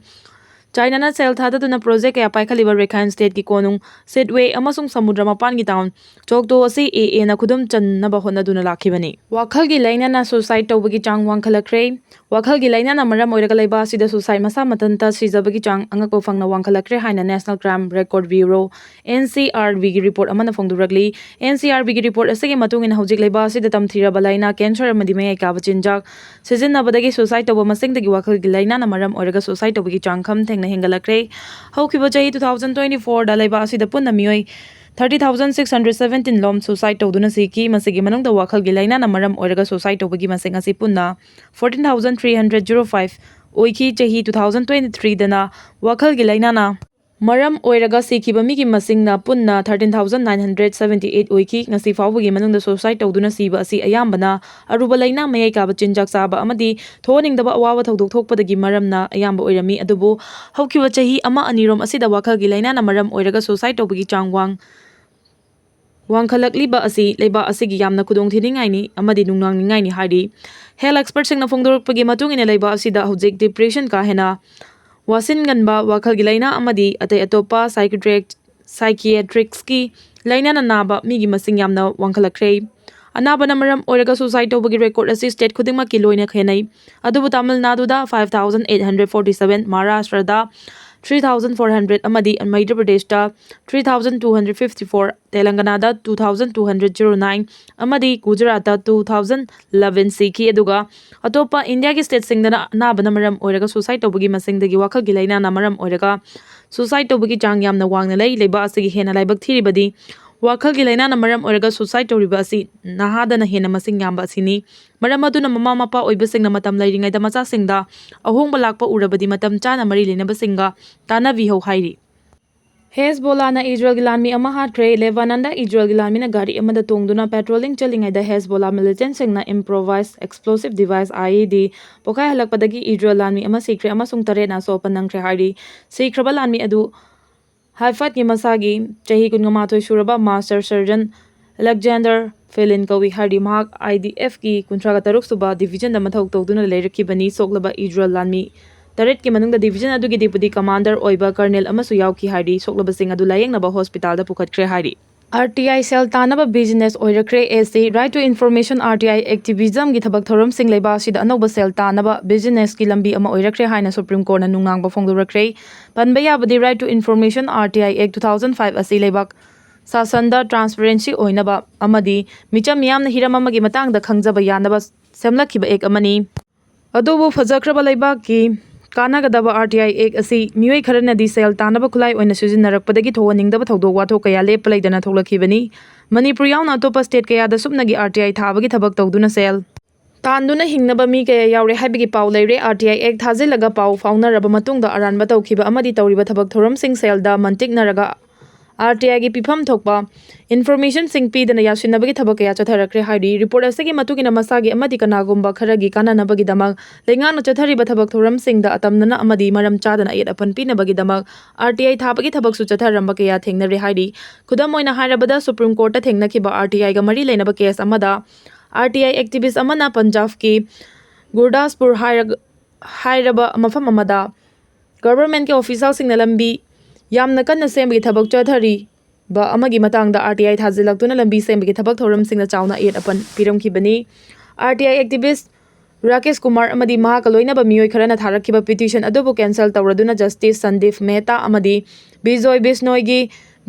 ꯆꯥꯏꯅꯥꯅ ꯁꯦꯜ ꯊꯥꯗꯗꯨꯅ project ꯀꯌꯥ ꯄꯥꯏꯈꯠꯂꯤꯕ ꯔꯦꯈꯥꯏꯟ stateꯀꯤ ꯀꯣꯅꯨꯡ, Sittwe ꯑꯃꯁꯨꯡ ꯁꯃꯨꯗ꯭ꯔ ꯃꯄꯥꯟꯒꯤ town ꯆꯣꯛꯇꯣ ꯑꯁꯤ A Aꯅ ꯈꯨꯗꯨꯝ ꯆꯟꯅꯕ ꯍꯣꯠꯅꯗꯨꯅ ꯂꯥꯛꯈꯤꯕꯅꯤ꯫ ꯋꯥꯈꯜꯒꯤ ꯂꯥꯏꯅꯥꯅ suicide ꯇꯧꯕꯒꯤ ꯆꯥꯡ ꯋꯥꯡꯈꯠꯂꯛꯈ꯭ꯔꯦ꯫ ꯋꯥꯈꯜꯒꯤ ꯂꯥꯏꯅꯥꯅ ꯃꯔꯝ ꯑꯣꯏꯔꯒ ꯂꯩꯕꯥꯛ ꯑꯁꯤꯗ suicide ꯃꯁꯥ ꯃꯊꯟꯇ ꯁꯤꯖꯕꯒꯤ ꯆꯥꯡ ꯑꯉꯛꯄ ꯐꯪꯅ ꯋꯥꯡꯈꯠꯂꯛꯈ꯭ꯔꯦ ꯍꯥꯏꯅ National Crime Record Bureau, N C R Bꯒꯤ report ꯑꯃꯅ ꯐꯣꯡꯗꯣꯔꯛꯂꯤ꯫ N C R Bꯒꯤ report ꯑꯁꯤꯒꯤ ꯃꯇꯨꯡ ꯏꯟꯅ ꯍꯧꯖꯤꯛ ꯂꯩꯕꯥꯛ ꯑꯁꯤꯗ ꯇꯝꯊꯤꯔꯕ ꯂꯥꯏꯅꯥ, cancer ꯑꯃꯗꯤ ꯃꯌꯥꯏ ꯀꯥꯕ ꯆꯤꯟꯖꯥꯛ ꯁꯤꯖꯤꯟꯅꯕꯗꯒꯤ suicide ꯇꯧꯕ ꯃꯁꯤꯡꯗꯒꯤ ꯋꯥꯈꯜꯒꯤ ꯂꯥꯏꯅꯥꯅ ꯃꯔꯝ ꯑꯣꯏꯔꯒ suicide ꯇꯧꯕꯒꯤ ꯆꯥꯡ ꯈꯝ ꯊꯦꯡꯅ ꯍꯦꯟꯒꯠꯂꯛꯈ꯭ꯔꯦ꯫ ꯍꯧꯈꯤꯕ ꯆꯍꯤ two thousand twenty fourꯗ ꯂꯩꯕꯥꯛ ꯑꯁꯤꯗ ꯄꯨꯟꯅ ꯃꯤꯑꯣꯏ thirty thousand six hundred seventeen ꯂꯣꯝ suicide ꯇꯧꯗꯨꯅ ꯁꯤꯈꯤ꯫ ꯃꯁꯤꯒꯤ ꯃꯅꯨꯡꯗ ꯋꯥꯈꯜꯒꯤ ꯂꯥꯏꯅꯥꯅ ꯃꯔꯝ ꯑꯣꯏꯔꯒ suicide ꯇꯧꯕꯒꯤ ꯃꯁꯤꯡ ꯑꯁꯤ ꯄꯨꯟꯅ fourteen thousand three hundred zero five ꯑꯣꯏꯈꯤ꯫ ꯆꯍꯤ ꯇꯨ ꯊꯥꯎꯖꯟ ꯇ꯭ꯋꯦꯟꯇꯤ ꯊ꯭ꯔꯤꯗꯅ ꯋꯥꯈꯜꯒꯤ ꯂꯥꯏꯅꯥꯅ ꯃꯔꯝ ꯑꯣꯏꯔꯒ ꯁꯤꯈꯤꯕ ꯃꯤꯒꯤ ꯃꯁꯤꯡꯅ ꯄꯨꯟꯅ thirteen thousand nine hundred seventy eight ꯑꯣꯏꯈꯤ꯫ ꯉꯁꯤ ꯐꯥꯎꯕꯒꯤ ꯃꯅꯨꯡꯗ suicide ꯇꯧꯗꯨꯅ ꯁꯤꯕ ꯑꯁꯤ ꯑꯌꯥꯝꯕꯅ ꯑꯔꯨꯕ ꯂꯥꯏꯅꯥ, ꯃꯌꯥꯏ ꯀꯥꯕ ꯆꯤꯟꯖꯥꯛ ꯆꯥꯕ ꯑꯃꯗꯤ ꯊꯣꯛꯍꯟꯅꯤꯡꯗꯕ ꯑꯋꯥꯕ ꯊꯧꯗꯣꯛ ꯊꯣꯛꯄꯗꯒꯤ ꯃꯔꯝꯅ ꯑꯌꯥꯝꯕ ꯑꯣꯏꯔꯝꯃꯤ꯫ ꯑꯗꯨꯕꯨ ꯍꯧꯈꯤꯕ ꯆꯍꯤ ꯑꯃ ꯑꯅꯤꯔꯣꯝ ꯑꯁꯤꯗ ꯋꯥꯈꯜꯒꯤ ꯂꯥꯏꯅꯥꯅ ꯃꯔꯝ ꯑꯣꯏꯔꯒ suicide ꯇꯧꯕꯒꯤ ꯆꯥꯡ ꯋꯥꯡ ꯋꯥꯡꯈꯠꯂꯛꯂꯤꯕ ꯑꯁꯤ ꯂꯩꯕꯥꯛ ꯑꯁꯤꯒꯤ ꯌꯥꯝꯅ ꯈꯨꯗꯣꯡꯊꯤꯅꯤꯡꯉꯥꯏꯅꯤ ꯑꯃꯗꯤ ꯅꯨꯡꯅꯥꯡꯅꯤꯡꯉꯥꯏꯅꯤ ꯍꯥꯏꯔꯤ꯫ Health expertꯁꯤꯡꯅ ꯐꯣꯡꯗꯣꯔꯛꯄꯒꯤ ꯃꯇꯨꯡ ꯏꯟꯅ, ꯂꯩꯕꯥꯛ ꯑꯁꯤꯗ ꯍꯧꯖꯤꯛ depression ꯀꯥ ꯍꯦꯟꯅ ꯋꯥꯁꯤꯟꯒꯟꯕ, ꯋꯥꯈꯜꯒꯤ ꯂꯥꯏꯅꯥ ꯑꯃꯗꯤ ꯑꯇꯩ ꯑꯇꯣꯞꯄ psychiatric psychiatricꯀꯤ ꯂꯥꯏꯅꯥꯅ ꯅꯥꯕ ꯃꯤꯒꯤ ꯃꯁꯤꯡ ꯌꯥꯝꯅ ꯋꯥꯡꯈꯠꯂꯛꯈ꯭ꯔꯦ꯫ ꯑꯅꯥꯕꯅ ꯃꯔꯝ ꯑꯣꯏꯔꯒ suicide ꯇꯧꯕꯒꯤ record ꯑꯁꯤ state ꯈꯨꯗꯤꯡꯃꯛꯀꯤ ꯂꯣꯏꯅ ꯈꯦꯠꯅꯩ꯫ ꯑꯗꯨꯕꯨ ꯇꯥꯃꯤꯜ ꯅꯥꯗꯨꯗ five thousand eight hundred forty seven, ꯃꯍꯥꯔꯥꯁꯇ꯭ꯔꯗ three thousand four hundred ꯑꯃꯗꯤ ꯃꯩꯙ꯭ꯌ ꯄ꯭ꯔꯗꯦꯁꯇ three thousand two hundred fifty four, ꯇꯦꯂꯪꯒꯅꯥꯗ two thousand two hundred zero nine ꯑꯃꯗꯤ ꯒꯨꯖꯔꯥꯠꯇ two thousand eleven ꯁꯤꯈꯤ꯫ ꯑꯗꯨꯒ ꯑꯇꯣꯞꯄ ꯏꯟꯗꯤꯌꯥꯒꯤ stateꯁꯤꯡꯗꯅ ꯑꯅꯥꯕꯅ ꯃꯔꯝ ꯑꯣꯏꯔꯒ suicide ꯇꯧꯕꯒꯤ ꯃꯁꯤꯡꯗꯒꯤ ꯋꯥꯈꯜꯒꯤ ꯂꯥꯏꯅꯥꯅ ꯃꯔꯝ ꯑꯣꯏꯔꯒ suicide ꯇꯧꯕꯒꯤ ꯆꯥꯡ ꯌꯥꯝꯅ ꯋꯥꯡꯅ ꯂꯩ꯫ ꯂꯩꯕꯥꯛ ꯑꯁꯤꯒꯤ ꯍꯦꯟꯅ ꯂꯥꯏꯕꯛ ꯊꯤꯔꯤꯕꯗꯤ ꯋꯥꯈꯜꯒꯤ ꯂꯥꯏꯅꯥꯅ ꯃꯔꯝ ꯑꯣꯏꯔꯒ suicide ꯇꯧꯔꯤꯕ ꯑꯁꯤ ꯅꯍꯥꯗꯅ ꯍꯦꯟꯅ ꯃꯁꯤꯡ ꯌꯥꯝꯕ ꯑꯁꯤꯅꯤ꯫ ꯃꯔꯝ ꯑꯗꯨꯅ ꯃꯃꯥ ꯃꯄꯥ ꯑꯣꯏꯕꯁꯤꯡꯅ ꯃꯇꯝ ꯂꯩꯔꯤꯉꯩꯗ ꯃꯆꯥꯁꯤꯡꯗ ꯑꯍꯣꯡꯕ ꯂꯥꯛꯄ ꯎꯔꯕꯗꯤ ꯃꯇꯝ ꯆꯥꯅ ꯃꯔꯤ ꯂꯩꯅꯕꯁꯤꯡꯒ ꯇꯥꯟꯅꯕꯤꯍꯧ ꯍꯥꯏꯔꯤ꯫ ꯍꯦꯖꯕꯣꯂꯥꯅ ꯏꯖꯔꯦꯜꯒꯤ ꯂꯥꯟꯃꯤ ꯑꯃ ꯍꯥꯠꯈ꯭ꯔꯦ꯫ ꯂꯦꯕꯥꯅꯟꯗ ꯏꯖꯔꯦꯜꯒꯤ ꯂꯥꯟꯃꯤꯅ ꯒꯥꯔꯤ ꯑꯃꯗ ꯇꯣꯡꯗꯨꯅ patrolling ꯆꯠꯂꯤꯉꯩꯗ ꯍꯦꯖꯕꯣꯂꯥ militantꯁꯤꯡꯅ improvised explosive device, IED, ꯄꯣꯈꯥꯏꯍꯜꯂꯛꯄꯗꯒꯤ ꯏꯖꯔꯦꯜ ꯂꯥꯟꯃꯤ ꯑꯃ ꯁꯤꯈ꯭ꯔꯦ ꯑꯃꯁꯨꯡ ꯇꯔꯦꯠꯅ ꯑꯁꯣꯛ ꯑꯄꯟ ꯅꯪꯈ꯭ꯔꯦ ꯍꯥꯏꯔꯤ꯫ ꯁꯤꯈ꯭ꯔꯕ ꯂꯥꯟꯃꯤ ꯑꯗꯨ ꯍꯥꯏꯐꯠꯀꯤ ꯃꯁꯥꯒꯤ ꯆꯍꯤ ꯀꯨꯟꯃꯥꯊꯣꯏ ꯁꯨꯔꯕ master sergeant Alexander Felin ꯀꯧꯏ ꯍꯥꯏꯔꯤ꯫ ꯃꯍꯥꯛ IDFꯀꯤ ꯀꯨꯟꯊ꯭ꯔꯥꯒ ꯇꯔꯨꯛ ꯁꯨꯕ divisionꯗ ꯃꯊꯧ ꯇꯧꯗꯨꯅ ꯂꯩꯔꯛꯈꯤꯕꯅꯤ꯫ ꯁꯣꯛꯂꯕ ꯏꯖꯔꯦꯜ ꯂꯥꯟꯃꯤ ꯇꯔꯦꯠꯀꯤ ꯃꯅꯨꯡꯗ division ꯑꯗꯨꯒꯤ deputy commander ꯑꯣꯏꯕ colonel ꯑꯃꯁꯨ ꯌꯥꯎꯈꯤ ꯍꯥꯏꯔꯤ꯫ ꯁꯣꯛꯂꯕꯁꯤꯡ ꯑꯗꯨ ꯂꯥꯌꯦꯡꯅꯕ hospitalꯗ ꯄꯨꯈꯠꯈ꯭ꯔꯦ ꯍꯥꯏꯔꯤ꯫ RTI ꯁꯦꯜ ꯇꯥꯟꯅꯕ business ꯑꯣꯏꯔꯛꯈ꯭ꯔꯦ꯫ ASC, Right to Information, RTI activismꯒꯤ ꯊꯕꯛ ꯊꯧꯔꯝꯁꯤꯡ ꯂꯩꯕꯥꯛ ꯑꯁꯤꯗ ꯑꯅꯧꯕ ꯁꯦꯜ ꯇꯥꯟꯅꯕ businessꯀꯤ ꯂꯝꯕꯤ ꯑꯃ ꯑꯣꯏꯔꯛꯈ꯭ꯔꯦ ꯍꯥꯏꯅ Supreme Courtꯅ ꯅꯨꯡꯅꯥꯡꯕ ꯐꯣꯡꯗꯣꯔꯛꯈ꯭ꯔꯦ꯫ ꯄꯟꯕ ꯌꯥꯕꯗꯤ, Right to Information, RTI Act two thousand five ꯑꯁꯤ ꯂꯩꯕꯥꯛ ꯁꯥꯁꯟꯗ transparency ꯑꯣꯏꯅꯕ ꯑꯃꯗꯤ ꯃꯤꯆꯝ ꯃꯤꯌꯥꯝꯅ ꯍꯤꯔꯝ ꯑꯃꯒꯤ ꯃꯇꯥꯡꯗ ꯈꯪꯖꯕ ꯌꯥꯅꯕ ꯁꯦꯝꯂꯛꯈꯤꯕ act ꯑꯃꯅꯤ꯫ ꯑꯗꯨꯕꯨ ꯐꯖꯈ꯭ꯔꯕ ꯂꯩꯕꯥꯛꯀꯤ ꯀꯥꯟꯅꯒꯗꯕ ꯑꯥꯔ ꯇꯤ ꯑꯥꯏ ꯑꯦꯛ ꯑꯁꯤ ꯃꯤꯑꯣꯏ ꯈꯔꯅꯗꯤ ꯁꯦꯜ ꯇꯥꯟꯅꯕ ꯈꯨꯠꯂꯥꯏ ꯑꯣꯏꯅ ꯁꯤꯖꯤꯟꯅꯔꯛꯄꯗꯒꯤ ꯊꯣꯛꯍꯟꯅꯤꯡꯗꯕ ꯊꯧꯗꯣꯛ ꯋꯥꯊꯣꯛ ꯀꯌꯥ ꯂꯦꯞꯄ ꯂꯩꯇꯅ ꯊꯣꯛꯂꯛꯈꯤꯕꯅꯤ꯫ ꯃꯅꯤꯄꯨꯔ ꯌꯥꯎꯅ ꯑꯇꯣꯞꯄ ꯁ꯭ꯇꯦꯠ ꯀꯌꯥꯗ ꯁꯨꯞꯅꯒꯤ ꯑꯥꯔ ꯇꯤ ꯑꯥꯏ ꯊꯥꯕꯒꯤ ꯊꯕꯛ ꯇꯧꯗꯨꯅ ꯁꯦꯜ ꯇꯥꯟꯗꯨꯅ ꯍꯤꯡꯅꯕ ꯃꯤ ꯀꯌꯥ ꯌꯥꯎꯔꯦ ꯍꯥꯏꯕꯒꯤ ꯄꯥꯎ ꯂꯩꯔꯦ꯫ ꯑꯥꯔ ꯇꯤ ꯑꯥꯏ ꯑꯦꯛ ꯊꯥꯖꯤꯜꯂꯒ ꯄꯥꯎ ꯐꯥꯎꯅꯔꯕ ꯃꯇꯨꯡꯗ ꯑꯔꯥꯟꯕ ꯇꯧꯈꯤꯕ ꯑꯃꯗꯤ ꯇꯧꯔꯤꯕ ꯊꯕꯛ ꯊꯧꯔꯝꯁꯤꯡ ꯁꯦꯜꯗ ꯃꯟꯇꯤꯛꯅꯔꯒ ꯑꯥꯔ ꯇꯤ ꯑꯥꯏꯒꯤ ꯄꯤꯐꯝ ꯊꯣꯛꯄ ꯏꯟꯐꯣꯔꯃꯦꯁꯟꯁꯤꯡ ꯄꯤꯗꯅ ꯌꯥꯁꯤꯟꯅꯕꯒꯤ ꯊꯕꯛ ꯀꯌꯥ ꯆꯠꯊꯔꯛꯈ꯭ꯔꯦ ꯍꯥꯏꯔꯤ꯫ ꯔꯤꯄꯣꯔꯠ ꯑꯁꯤꯒꯤ ꯃꯇꯨꯡ ꯏꯟꯅ ꯃꯁꯥꯒꯤ ꯑꯃꯗꯤ ꯀꯅꯥꯒꯨꯝꯕ ꯈꯔꯒꯤ ꯀꯥꯟꯅꯅꯕꯒꯤꯗꯃꯛ ꯂꯩꯉꯥꯛꯅ ꯆꯠꯊꯔꯤꯕ ꯊꯕꯛ ꯊꯧꯔꯝꯁꯤꯡꯗ ꯑꯇꯝꯅꯅ ꯑꯃꯗꯤ ꯃꯔꯝ ꯆꯥꯗꯅ ꯑꯌꯦꯠ ꯑꯄꯟ ꯄꯤꯅꯕꯒꯤꯗꯃꯛ ꯑꯥꯔ ꯇꯤ ꯑꯥꯏ ꯊꯥꯕꯒꯤ ꯊꯕꯛꯁꯨ ꯆꯠꯊꯔꯝꯕ ꯀꯌꯥ ꯊꯦꯡꯅꯔꯦ ꯍꯥꯏꯔꯤ꯫ ꯈꯨꯗꯝ ꯑꯣꯏꯅ ꯍꯥꯏꯔꯕꯗ, ꯁꯨꯄ꯭ꯔꯤꯝ ꯀꯣꯔꯠꯇ ꯊꯦꯡꯅꯈꯤꯕ ꯑꯥꯔ ꯇꯤ ꯑꯥꯏꯒ ꯃꯔꯤ ꯂꯩꯅꯕ ꯀꯦꯁ ꯑꯃꯗ ꯑꯥꯔ ꯇꯤ ꯑꯥꯏ ꯑꯦꯛꯇꯤꯚꯤꯁ ꯑꯃꯅ ꯄꯟꯖꯥꯕꯀꯤ ꯒꯨꯔꯗꯥꯁꯄꯨꯔ ꯍꯥꯏꯔꯒ ꯍꯥꯏꯔꯕ ꯃꯐꯝ ꯑꯃꯗ ꯒꯚꯔꯟꯃꯦꯟꯠꯀꯤ ꯑꯣꯐꯤꯁꯤꯌꯦꯜꯁꯤꯡꯅ ꯂꯝꯕꯤ ꯌꯥꯝꯅ ꯀꯟꯅ ꯁꯦꯝꯕꯒꯤ ꯊꯕꯛ ꯆꯠꯊꯔꯤꯕ ꯑꯃꯒꯤ ꯃꯇꯥꯡꯗ ꯑꯥꯔ ꯇꯤ ꯑꯥꯏ ꯊꯥꯖꯤꯜꯂꯛꯇꯨꯅ ꯂꯝꯕꯤ ꯁꯦꯝꯕꯒꯤ ꯊꯕꯛ ꯊꯧꯔꯝꯁꯤꯡꯅ ꯆꯥꯎꯅ ꯑꯌꯦꯠ ꯑꯄꯟ ꯄꯤꯔꯝꯈꯤꯕꯅꯤ꯫ ꯑꯥꯔ ꯇꯤ ꯑꯥꯏ ꯑꯦꯛꯇꯤꯚꯤꯁ ꯔꯥꯀꯦꯁ ꯀꯨꯃꯥꯔ ꯑꯃꯗꯤ ꯃꯍꯥꯛꯀ ꯂꯣꯏꯅꯕ ꯃꯤꯑꯣꯏ ꯈꯔꯅ ꯊꯥꯔꯛꯈꯤꯕ ꯄꯤꯇꯤꯁꯟ ꯑꯗꯨꯕꯨ ꯀꯦꯟꯁꯦꯜ ꯇꯧꯔꯗꯨꯅ ꯖꯁꯇꯤꯁ ꯁꯟꯗꯤꯞ ꯃꯦꯍꯇꯥ ꯑꯃꯗꯤ ꯕꯤꯖꯣꯏ ꯕꯤꯁꯅꯣꯏꯒꯤ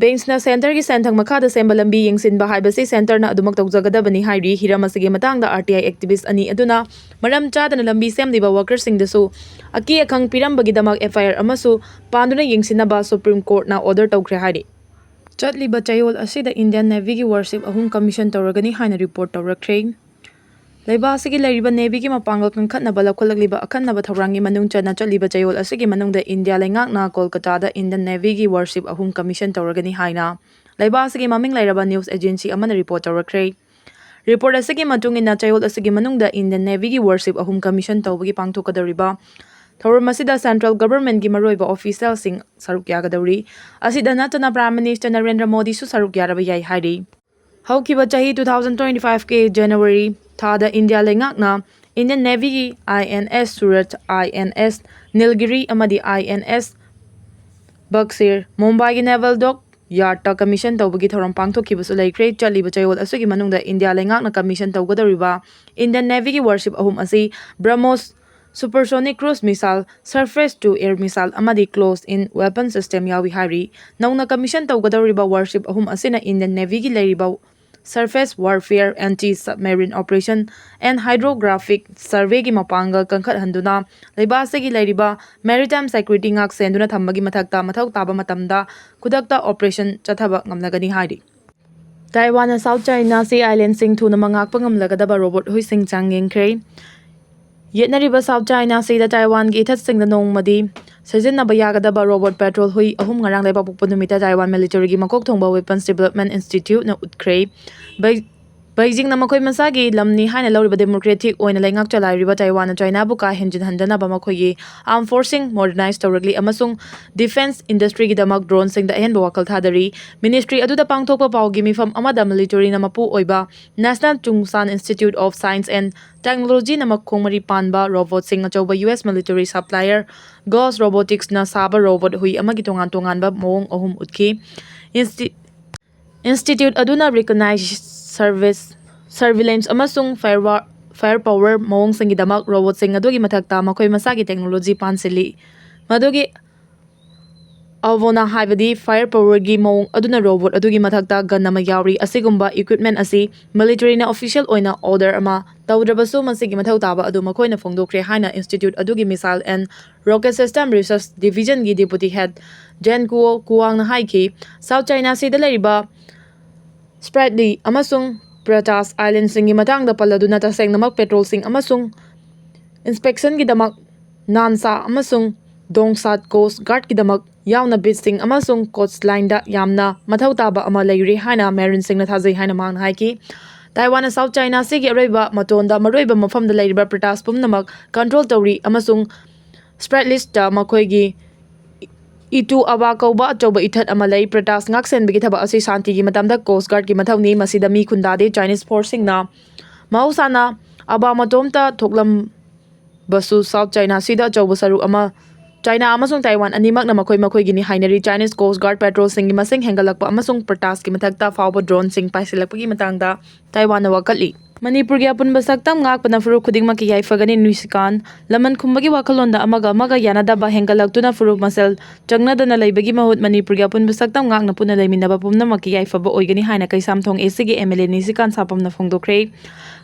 ꯕꯦꯟꯁꯅ ꯁꯦꯟꯇꯔꯒꯤ ꯁꯦꯟꯊꯪ ꯃꯈꯥꯗ ꯁꯦꯝꯕ ꯂꯝꯕꯤ ꯌꯦꯡꯁꯤꯟꯕ ꯍꯥꯏꯕꯁꯤ ꯁꯦꯟꯇꯔꯅ ꯑꯗꯨꯃꯛ ꯇꯧꯖꯒꯗꯕꯅꯤ ꯍꯥꯏꯔꯤ꯫ ꯍꯤꯔꯝ ꯑꯁꯤꯒꯤ ꯃꯇꯥꯡꯗ ꯑꯥꯔ ꯇꯤ ꯑꯥꯏ ꯑꯦꯛꯇꯤꯚꯤꯁ ꯑꯅꯤ ꯑꯗꯨꯅ ꯃꯔꯝ ꯆꯥꯗꯅ ꯂꯝꯕꯤ ꯁꯦꯝꯂꯤꯕ ꯋꯥꯀꯔꯁꯤꯡꯗꯁꯨ ꯑꯀꯤ ꯑꯈꯪ ꯄꯤꯔꯝꯕꯒꯤꯗꯃꯛ ꯑꯦꯐ ꯑꯥꯏ ꯑꯥꯔ ꯑꯃꯁꯨ ꯄꯥꯟꯗꯨꯅ ꯌꯦꯡꯁꯤꯟꯅꯕ ꯁꯨꯄ꯭ꯔꯤꯝ ꯀꯣꯔꯠꯅ ꯑꯣꯔꯗꯔ ꯇꯧꯈ꯭ꯔꯦ ꯍꯥꯏꯔꯤ꯫ ꯆꯠꯂꯤꯕ ꯆꯌꯣꯜ ꯑꯁꯤꯗ ꯏꯟꯗꯤꯌꯟ ꯅꯦꯚꯤꯒꯤ ꯋꯥꯔꯁꯤꯞ ꯑꯍꯨꯝ ꯀꯃꯤꯁꯟ ꯇꯧꯔꯒꯅꯤ ꯍꯥꯏꯅ ꯔꯤꯄꯣꯔꯠ ꯇꯧꯔꯛꯈ꯭ꯔꯦ꯫ ꯂꯩꯕꯥꯛ ꯑꯁꯤꯒꯤ ꯂꯩꯔꯤꯕ ꯅꯦꯚꯤꯒꯤ ꯃꯄꯥꯡꯒꯜ ꯀꯟꯈꯠꯅꯕ ꯂꯧꯈꯠꯂꯛꯂꯤꯕ ꯑꯈꯟꯅꯕ ꯊꯧꯔꯥꯡꯒꯤ ꯃꯅꯨꯡ ꯆꯟꯅ ꯆꯠꯂꯤꯕ ꯆꯌꯣꯜ ꯑꯁꯤꯒꯤ ꯃꯅꯨꯡꯗ ꯏꯟꯗꯤꯌꯥ ꯂꯩꯉꯥꯛꯅ ꯀꯣꯜꯀꯇꯥꯗ ꯏꯟꯗꯤꯌꯟ ꯅꯦꯚꯤꯒꯤ ꯋꯥꯔꯁꯤꯞ ꯑꯍꯨꯝ ꯀꯃꯤꯁꯟ ꯇꯧꯔꯒꯅꯤ ꯍꯥꯏꯅ ꯂꯩꯕꯥꯛ ꯑꯁꯤꯒꯤ ꯃꯃꯤꯡ ꯂꯩꯔꯕ ꯅ꯭ꯌꯨꯁ ꯑꯦꯖꯦꯟꯁꯤ ꯑꯃꯅ ꯔꯤꯄꯣꯔꯠ ꯇꯧꯔꯛꯈ꯭ꯔꯦ꯫ ꯔꯤꯄꯣꯔꯠ ꯑꯁꯤꯒꯤ ꯃꯇꯨꯡ ꯏꯟꯅ ꯆꯌꯣꯜ ꯑꯁꯤꯒꯤ ꯃꯅꯨꯡꯗ ꯏꯟꯗꯤꯌꯟ ꯅꯦꯚꯤꯒꯤ ꯋꯥꯔꯁꯤꯞ ꯑꯍꯨꯝ ꯀꯃꯤꯁꯟ ꯇꯧꯕꯒꯤ ꯄꯥꯡꯊꯣꯛꯀꯗꯧꯔꯤꯕ ꯊꯧꯔꯝ ꯑꯁꯤꯗ ꯁꯦꯟꯇ꯭ꯔꯦꯜ ꯒꯚꯔꯟꯃꯦꯟꯠꯀꯤ ꯃꯔꯨꯑꯣꯏꯕ ꯑꯣꯐꯤꯁꯤꯌꯦꯜꯁꯤꯡ ꯁꯔꯨꯛ ꯌꯥꯒꯗꯧꯔꯤ꯫ ꯑꯁꯤꯗ ꯅꯠꯇꯅ ꯄ꯭ꯔꯥꯏꯝ ꯃꯤꯅꯤꯁꯇꯔ ꯅꯔꯦꯟꯗ꯭ꯔ ꯃꯣꯗꯤꯁꯨ ꯁꯔꯨꯛ ꯌꯥꯔꯕ ꯌꯥꯏ ꯍꯥꯏꯔꯤ꯫ ꯍꯧꯈꯤꯕ ꯆꯍꯤ two thousand twenty five ꯀꯤ ꯖꯅꯋꯥꯔꯤ ꯊꯥꯗ ꯏꯟꯗꯤꯌꯥ ꯂꯩꯉꯥꯛꯅ ꯏꯟꯗꯤꯌꯟ ꯅꯦꯚꯤꯒꯤ I N S Surat, I N S Nilgiri ꯑꯃꯗꯤ ꯑꯥꯏ ꯑꯦꯟ ꯑꯦꯁ ꯕꯛꯁꯤꯔ ꯃꯨꯝꯕꯥꯏꯒꯤ ꯅꯦꯚꯦꯜ ꯗꯣꯛ ꯌꯥꯔꯗꯇ ꯀꯃꯤꯁꯟ ꯇꯧꯕꯒꯤ ꯊꯧꯔꯝ ꯄꯥꯡꯊꯣꯛꯈꯤꯕꯁꯨ ꯂꯩꯈ꯭ꯔꯦ꯫ ꯆꯠꯂꯤꯕ ꯆꯌꯣꯜ ꯑꯁꯤꯒꯤ ꯃꯅꯨꯡꯗ ꯏꯟꯗꯤꯌꯥ ꯂꯩꯉꯥꯛꯅ ꯀꯃꯤꯁꯟ ꯇꯧꯒꯗꯧꯔꯤꯕ ꯏꯟꯗꯤꯌꯟ ꯅꯦꯚꯤꯒꯤ ꯋꯥꯔꯁꯤꯞ ꯑꯍꯨꯝ ꯑꯁꯤ ꯕ꯭ꯔꯍꯃꯣꯁ supersonic cruise missile, surface to air missile ꯑꯃꯗꯤ close in weapon system ꯌꯥꯎꯏ ꯍꯥꯏꯔꯤ꯫ ꯅꯧꯅ ꯀꯃꯤꯁꯟ ꯇꯧꯒꯗꯧꯔꯤꯕ ꯋꯥꯔꯁꯤꯞ ꯑꯍꯨꯝ ꯑꯁꯤꯅ ꯏꯟꯗꯤꯌꯟ ꯅꯦꯚꯤꯒꯤ ꯂꯩꯔꯤꯕ Surface Warfare, Anti Submarine Operation and Hydrographic Surveyꯒꯤ ꯃꯄꯥꯡꯒꯜ ꯀꯟꯈꯠꯍꯟꯗꯨꯅ ꯂꯩꯕꯥꯛ ꯑꯁꯤꯒꯤ ꯂꯩꯔꯤꯕ maritime security ꯉꯥꯛ ꯁꯦꯟꯗꯨꯅ ꯊꯝꯕꯒꯤ ꯃꯊꯛꯇ ꯃꯊꯧ ꯇꯥꯕ ꯃꯇꯝꯗ ꯈꯨꯗꯛꯇ operation ꯆꯠꯊꯕ ꯉꯝꯂꯒꯅꯤ ꯍꯥꯏꯔꯤ꯫ ꯇꯥꯏꯋꯥꯟꯅ South China Sea Islandꯁꯤꯡ ꯊꯨꯅ ꯉꯥꯛꯄ ꯉꯝꯂꯒꯗꯕ robot ꯍꯨꯏꯁꯤꯡ ꯆꯥꯡꯌꯦꯡꯈ꯭ꯔꯦ꯫ ꯌꯦꯠꯅꯔꯤꯕ South China Seaꯗ ꯇꯥꯏꯋꯥꯟꯒꯤ ꯏꯊꯠꯁꯤꯡꯗ ꯅꯣꯡꯃꯗꯤ ꯁꯤꯖꯤꯟꯅꯕ ꯌꯥꯒꯗꯕ robot patrol ꯍꯨꯏ ꯑꯍꯨꯝ ꯉꯔꯥꯡ ꯂꯩꯕꯥꯛꯄꯣꯛꯄ ꯅꯨꯃꯤꯠꯇ ꯇꯥꯏꯋꯥꯟ militaryꯒꯤ ꯃꯀꯣꯛ ꯊꯣꯡꯕ Weapons Development Instituteꯅ ꯎꯠꯈ꯭ꯔꯦ꯫ ꯕꯩ-, ꯕꯩꯖꯤꯡꯅ ꯃꯈꯣꯏ ꯃꯁꯥꯒꯤ ꯂꯝꯅꯤ ꯍꯥꯏꯅ ꯂꯧꯔꯤꯕ democratic ꯑꯣꯏꯅ ꯂꯩꯉꯥꯛ ꯆꯂꯥꯏꯔꯤꯕ ꯇꯥꯏꯋꯥꯟꯅ ꯆꯥꯏꯅꯥꯕꯨ ꯀꯥ ꯍꯦꯟꯖꯤꯟꯍꯟꯗꯅꯕ ꯃꯈꯣꯏꯒꯤ armed forceꯁꯤꯡ modernize ꯇꯧꯔꯛꯂꯤ ꯑꯃꯁꯨꯡ defence industryꯒꯤꯗꯃꯛ droneꯁꯤꯡꯗ ꯑꯍꯦꯟꯕ ꯋꯥꯈꯜ ꯊꯥꯗꯔꯤ꯫ Ministry ꯑꯗꯨꯗ ꯄꯥꯡꯊꯣꯛꯄ ꯄꯥꯎꯒꯤ ꯃꯤꯐꯝ ꯑꯃꯗ militaryꯅ ꯃꯄꯨ ꯑꯣꯏꯕ National Chungsan Institute of Science and Technologyꯅ ꯃꯈꯣꯡ ꯃꯔꯤ ꯄꯥꯟꯕ robotꯁꯤꯡ ꯑꯆꯧꯕ U S military supplier Ghost Roboticsꯅ ꯁꯥꯕ robot ꯍꯨꯏ ꯑꯃꯒꯤ ꯇꯣꯉꯥꯟ ꯇꯣꯉꯥꯟꯕ ꯃꯑꯣꯡ ꯑꯍꯨꯝ ꯎꯠꯈꯤ꯫ Insti-, Institute ꯑꯗꯨꯅ recognize service, surveillance ꯑꯃꯁꯨꯡ fire wa-, fire power ꯃꯑꯣꯡꯁꯤꯡꯒꯤꯗꯃꯛ robotꯁꯤꯡ ꯑꯗꯨꯒꯤ ꯃꯊꯛꯇ ꯃꯈꯣꯏ ꯃꯁꯥꯒꯤ technology ꯄꯥꯟꯁꯤꯜꯂꯤ꯫ ꯃꯗꯨꯒꯤ ꯑꯜꯕꯣꯅ ꯍꯥꯏꯕꯗꯤ fire powerꯒꯤ ꯃꯑꯣꯡ ꯑꯗꯨꯅ robot ꯑꯗꯨꯒꯤ ꯃꯊꯛꯇ gun ꯑꯃ ꯌꯥꯎꯔꯤ꯫ ꯑꯁꯤꯒꯨꯝꯕ equipment ꯑꯁꯤ militaryꯅ official ꯑꯣꯏꯅ order ꯑꯃ ꯇꯧꯗ꯭ꯔꯕꯁꯨ ꯃꯁꯤꯒꯤ ꯃꯊꯧ ꯇꯥꯕ ꯑꯗꯨ ꯃꯈꯣꯏꯅ ꯐꯣꯡꯗꯣꯛꯈ꯭ꯔꯦ ꯍꯥꯏꯅ institute ꯑꯗꯨꯒꯤ Missile and Rocket System Research Divisionꯒꯤ deputy head Jen Kuo Kuangꯅ ꯍꯥꯏꯈꯤ꯫ South China Seaꯗ ꯂꯩꯔꯤꯕ Spratly ꯑꯃꯁꯨꯡ Pratas Islandꯁꯤꯡꯒꯤ ꯃꯇꯥꯡꯗ ꯄꯜꯂꯗꯨꯅ ꯇꯁꯦꯡꯅꯃꯛ patrolꯁꯤꯡ ꯑꯃꯁꯨꯡ inspectionꯒꯤꯗꯃꯛ Nansha ꯑꯃꯁꯨꯡ Dongsat Coast Guardꯀꯤꯗꯃꯛ ꯌꯥꯎꯅ beachꯁꯤꯡ ꯑꯃꯁꯨꯡ coastlineꯗ ꯌꯥꯝꯅ ꯃꯊꯧ ꯇꯥꯕ ꯑꯃ ꯂꯩꯔꯤ ꯍꯥꯏꯅ marineꯁꯤꯡꯅ ꯊꯥꯖꯩ ꯍꯥꯏꯅ ꯃꯍꯥꯛꯅ ꯍꯥꯏꯈꯤ꯫ ꯇꯥꯏꯋꯥꯟꯅ South China Seaꯒꯤ ꯑꯔꯣꯏꯕ ꯃꯇꯣꯟꯗ ꯃꯔꯨꯑꯣꯏꯕ ꯃꯐꯝꯗ ꯂꯩꯔꯤꯕ Pratas ꯄꯨꯝꯅꯃꯛ control ꯇꯧꯔꯤ ꯑꯃꯁꯨꯡ Spratlysꯇ ꯃꯈꯣꯏꯒꯤ Itu Awa ꯀꯧꯕ ꯑꯆꯧꯕ ꯏꯊꯠ ꯑꯃ ꯂꯩ꯫ Pratas ꯉꯥꯛꯁꯦꯟꯕꯒꯤ ꯊꯕꯛ ꯑꯁꯤ ꯁꯥꯟꯇꯤꯒꯤ ꯃꯇꯝꯗ Coast Guardꯀꯤ ꯃꯊꯧꯅꯤ꯫ ꯃꯁꯤꯗ ꯃꯤ ꯈꯨꯟꯗꯥꯗꯦ꯫ Chinese forceꯁꯤꯡꯅ ꯃꯍꯧꯁꯥꯅ Awa ꯃꯇꯣꯝꯇ ꯊꯣꯛꯂꯝꯕꯁꯨ South China Seaꯗ ꯑꯆꯧꯕ ꯁꯔꯨꯛ ꯑꯃ ꯆꯥꯏꯅꯥ ꯑꯃꯁꯨꯡ ꯇꯥꯏꯋꯥꯟ ꯑꯅꯤꯃꯛꯅ ꯃꯈꯣꯏ ꯃꯈꯣꯏꯒꯤꯅꯤ ꯍꯥꯏꯅꯔꯤ꯫ Chinese Coast Guard patrolꯁꯤꯡꯒꯤ ꯃꯁꯤꯡ ꯍꯦꯟꯒꯠꯂꯛꯄ ꯑꯃꯁꯨꯡ ꯄ꯭ꯔꯇꯥꯁꯀꯤ ꯃꯊꯛꯇ ꯐꯥꯎꯕ droneꯁꯤꯡ ꯄꯥꯏꯁꯤꯜꯂꯛꯄꯒꯤ ꯃꯇꯥꯡꯗ ꯇꯥꯏꯋꯥꯟꯅ ꯋꯥꯀꯠꯂꯤ꯫ ꯃꯅꯤꯄꯨꯔꯒꯤ ꯑꯄꯨꯟꯕ ꯁꯛꯇꯝ ꯉꯥꯛꯄꯅ ꯐꯨꯔꯨꯞ ꯈꯨꯗꯤꯡꯃꯛꯀꯤ ꯌꯥꯏꯐꯒꯅꯤ꯫ ꯅꯨꯡꯁꯤꯀꯥꯟ ꯂꯃꯟ ꯈꯨꯝꯕꯒꯤ ꯋꯥꯈꯜꯂꯣꯟꯗ ꯑꯃꯒ ꯑꯃꯒ ꯌꯥꯅꯗꯕ ꯍꯦꯟꯒꯠꯂꯛꯇꯨꯅ ꯐꯨꯔꯨꯞ ꯃꯁꯦꯜ ꯆꯪꯅꯗꯅ ꯂꯩꯕꯒꯤ ꯃꯍꯨꯠ ꯃꯅꯤꯄꯨꯔꯒꯤ ꯑꯄꯨꯟꯕ ꯁꯛꯇꯝ ꯉꯥꯛꯅ ꯄꯨꯟꯅ ꯂꯩꯃꯤꯟꯅꯕ ꯄꯨꯝꯅꯃꯛꯀꯤ ꯌꯥꯏꯐꯕ ꯑꯣꯏꯒꯅꯤ ꯍꯥꯏꯅ ꯀꯩꯁꯥꯝꯊꯣꯡ ACꯒꯤ MLA ꯅꯤꯁꯤꯀꯥꯟ ꯁꯥꯄꯝꯅ ꯐꯣꯡꯗꯣꯛꯈ꯭ꯔꯦ꯫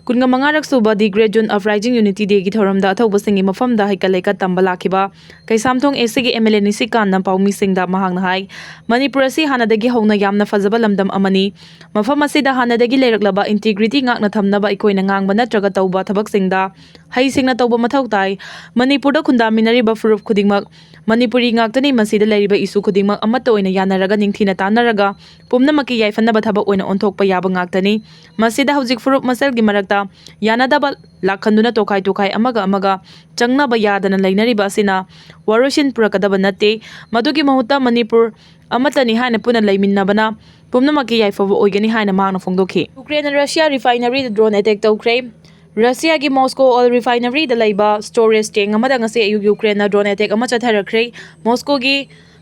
ꯀꯨꯟꯒ ꯃꯉꯥꯔꯛ ꯁꯨꯕ The Great June Uprising Unity Dayꯒꯤ ꯊꯧꯔꯝꯗ ꯑꯊꯧꯕꯁꯤꯡꯒꯤ ꯃꯐꯝꯗ ꯍꯩꯀꯠ ꯂꯩꯀꯠ ꯇꯝꯕ ꯂꯥꯛꯈꯤꯕ ꯀꯩꯁꯥꯝꯊꯣꯡ ACꯒꯤ MLA ꯅꯤꯁꯤꯀꯥꯟꯅ ꯄꯥꯎꯃꯤꯁꯤꯡꯗ ꯃꯍꯥꯛꯅ ꯍꯥꯏ, ꯃꯅꯤꯄꯨꯔ ꯑꯁꯤ ꯍꯥꯟꯅꯗꯒꯤ ꯍꯧꯅ ꯌꯥꯝꯅ ꯐꯖꯕ ꯂꯝꯗꯝ ꯑꯃꯅꯤ꯫ ꯃꯐꯝ ꯑꯁꯤꯗ ꯍꯥꯟꯅꯗꯒꯤ ꯂꯩꯔꯛꯂꯕ integrity ꯉꯥꯛꯅ ꯊꯝꯅꯕ ꯑꯩꯈꯣꯏꯅ ꯉꯥꯡꯕ ꯅꯠꯇ꯭ꯔꯒ ꯇꯧꯕ ꯊꯕꯛꯁꯤꯡꯗ ꯍꯩꯁꯤꯡꯅ ꯇꯧꯕ ꯃꯊꯧ ꯇꯥꯏ꯫ ꯃꯅꯤꯄꯨꯔꯗ ꯈꯨꯟꯗꯥꯃꯤꯟꯅꯔꯤꯕ ꯐꯨꯔꯨꯞ ꯈꯨꯗꯤꯡꯃꯛ, ꯃꯅꯤꯄꯨꯔꯤ ꯉꯥꯛꯇꯅꯤ꯫ ꯃꯁꯤꯗ ꯂꯩꯔꯤꯕ issue ꯈꯨꯗꯤꯡꯃꯛ ꯑꯃꯠꯇ ꯑꯣꯏꯅ ꯌꯥꯅꯔꯒ, ꯅꯤꯡꯊꯤꯅ ꯇꯥꯟꯅꯔꯒ, ꯄꯨꯝꯅꯃꯛꯀꯤ ꯌꯥꯏꯐꯅꯕ ꯊꯕꯛ ꯑꯣꯏꯅ ꯑꯣꯟꯊꯣꯛꯄ ꯌꯥꯕ ꯉꯥꯛꯇꯅꯤ꯫ ꯃꯁꯤꯗ ꯍꯧꯖꯤꯛ ꯐꯨꯔꯨꯞ ꯃꯁꯦꯜꯒꯤ ꯃꯔꯛꯇ ꯌꯥꯅꯗꯕ ꯂꯥꯛꯍꯟꯗꯨꯅ ꯇꯣꯈꯥꯏ ꯇꯣꯈꯥꯏ ꯑꯃꯒ ꯑꯃꯒ ꯆꯪꯅꯕ ꯌꯥꯗꯅ ꯂꯩꯅꯔꯤꯕ ꯑꯁꯤꯅ ꯋꯥꯔꯣꯏꯁꯤꯟ ꯄꯨꯔꯛꯀꯗꯕ ꯅꯠꯇꯦ꯫ ꯃꯗꯨꯒꯤ ꯃꯍꯨꯠꯇ ꯃꯅꯤꯄꯨꯔ ꯑꯃꯠꯇꯅꯤ ꯍꯥꯏꯅ ꯄꯨꯟꯅ ꯂꯩꯃꯤꯟꯅꯕꯅ ꯄꯨꯝꯅꯃꯛꯀꯤ ꯌꯥꯏꯐꯕ ꯑꯣꯏꯒꯅꯤ ꯍꯥꯏꯅ ꯃꯍꯥꯛꯅ ꯐꯣꯡꯗꯣꯛꯈꯤ꯫ ꯌꯨꯀ꯭ꯔꯦꯟꯅ ꯔꯁꯤꯌꯥ refineryꯗ drone attack ꯇꯧꯈ꯭ꯔꯦ꯫ ꯔꯁꯤꯌꯥꯒꯤ ꯃꯣꯁꯀꯣ oil refineryꯗ ꯂꯩꯕ storage tank ꯑꯃꯗ ꯉꯁꯤ ꯑꯌꯨꯛ ꯌꯨꯀ꯭ꯔꯦꯟꯅ drone attack ꯑꯃ ꯆꯠꯊꯔꯛꯈ꯭ꯔꯦ꯫ ꯃꯣꯁꯀꯣꯒꯤ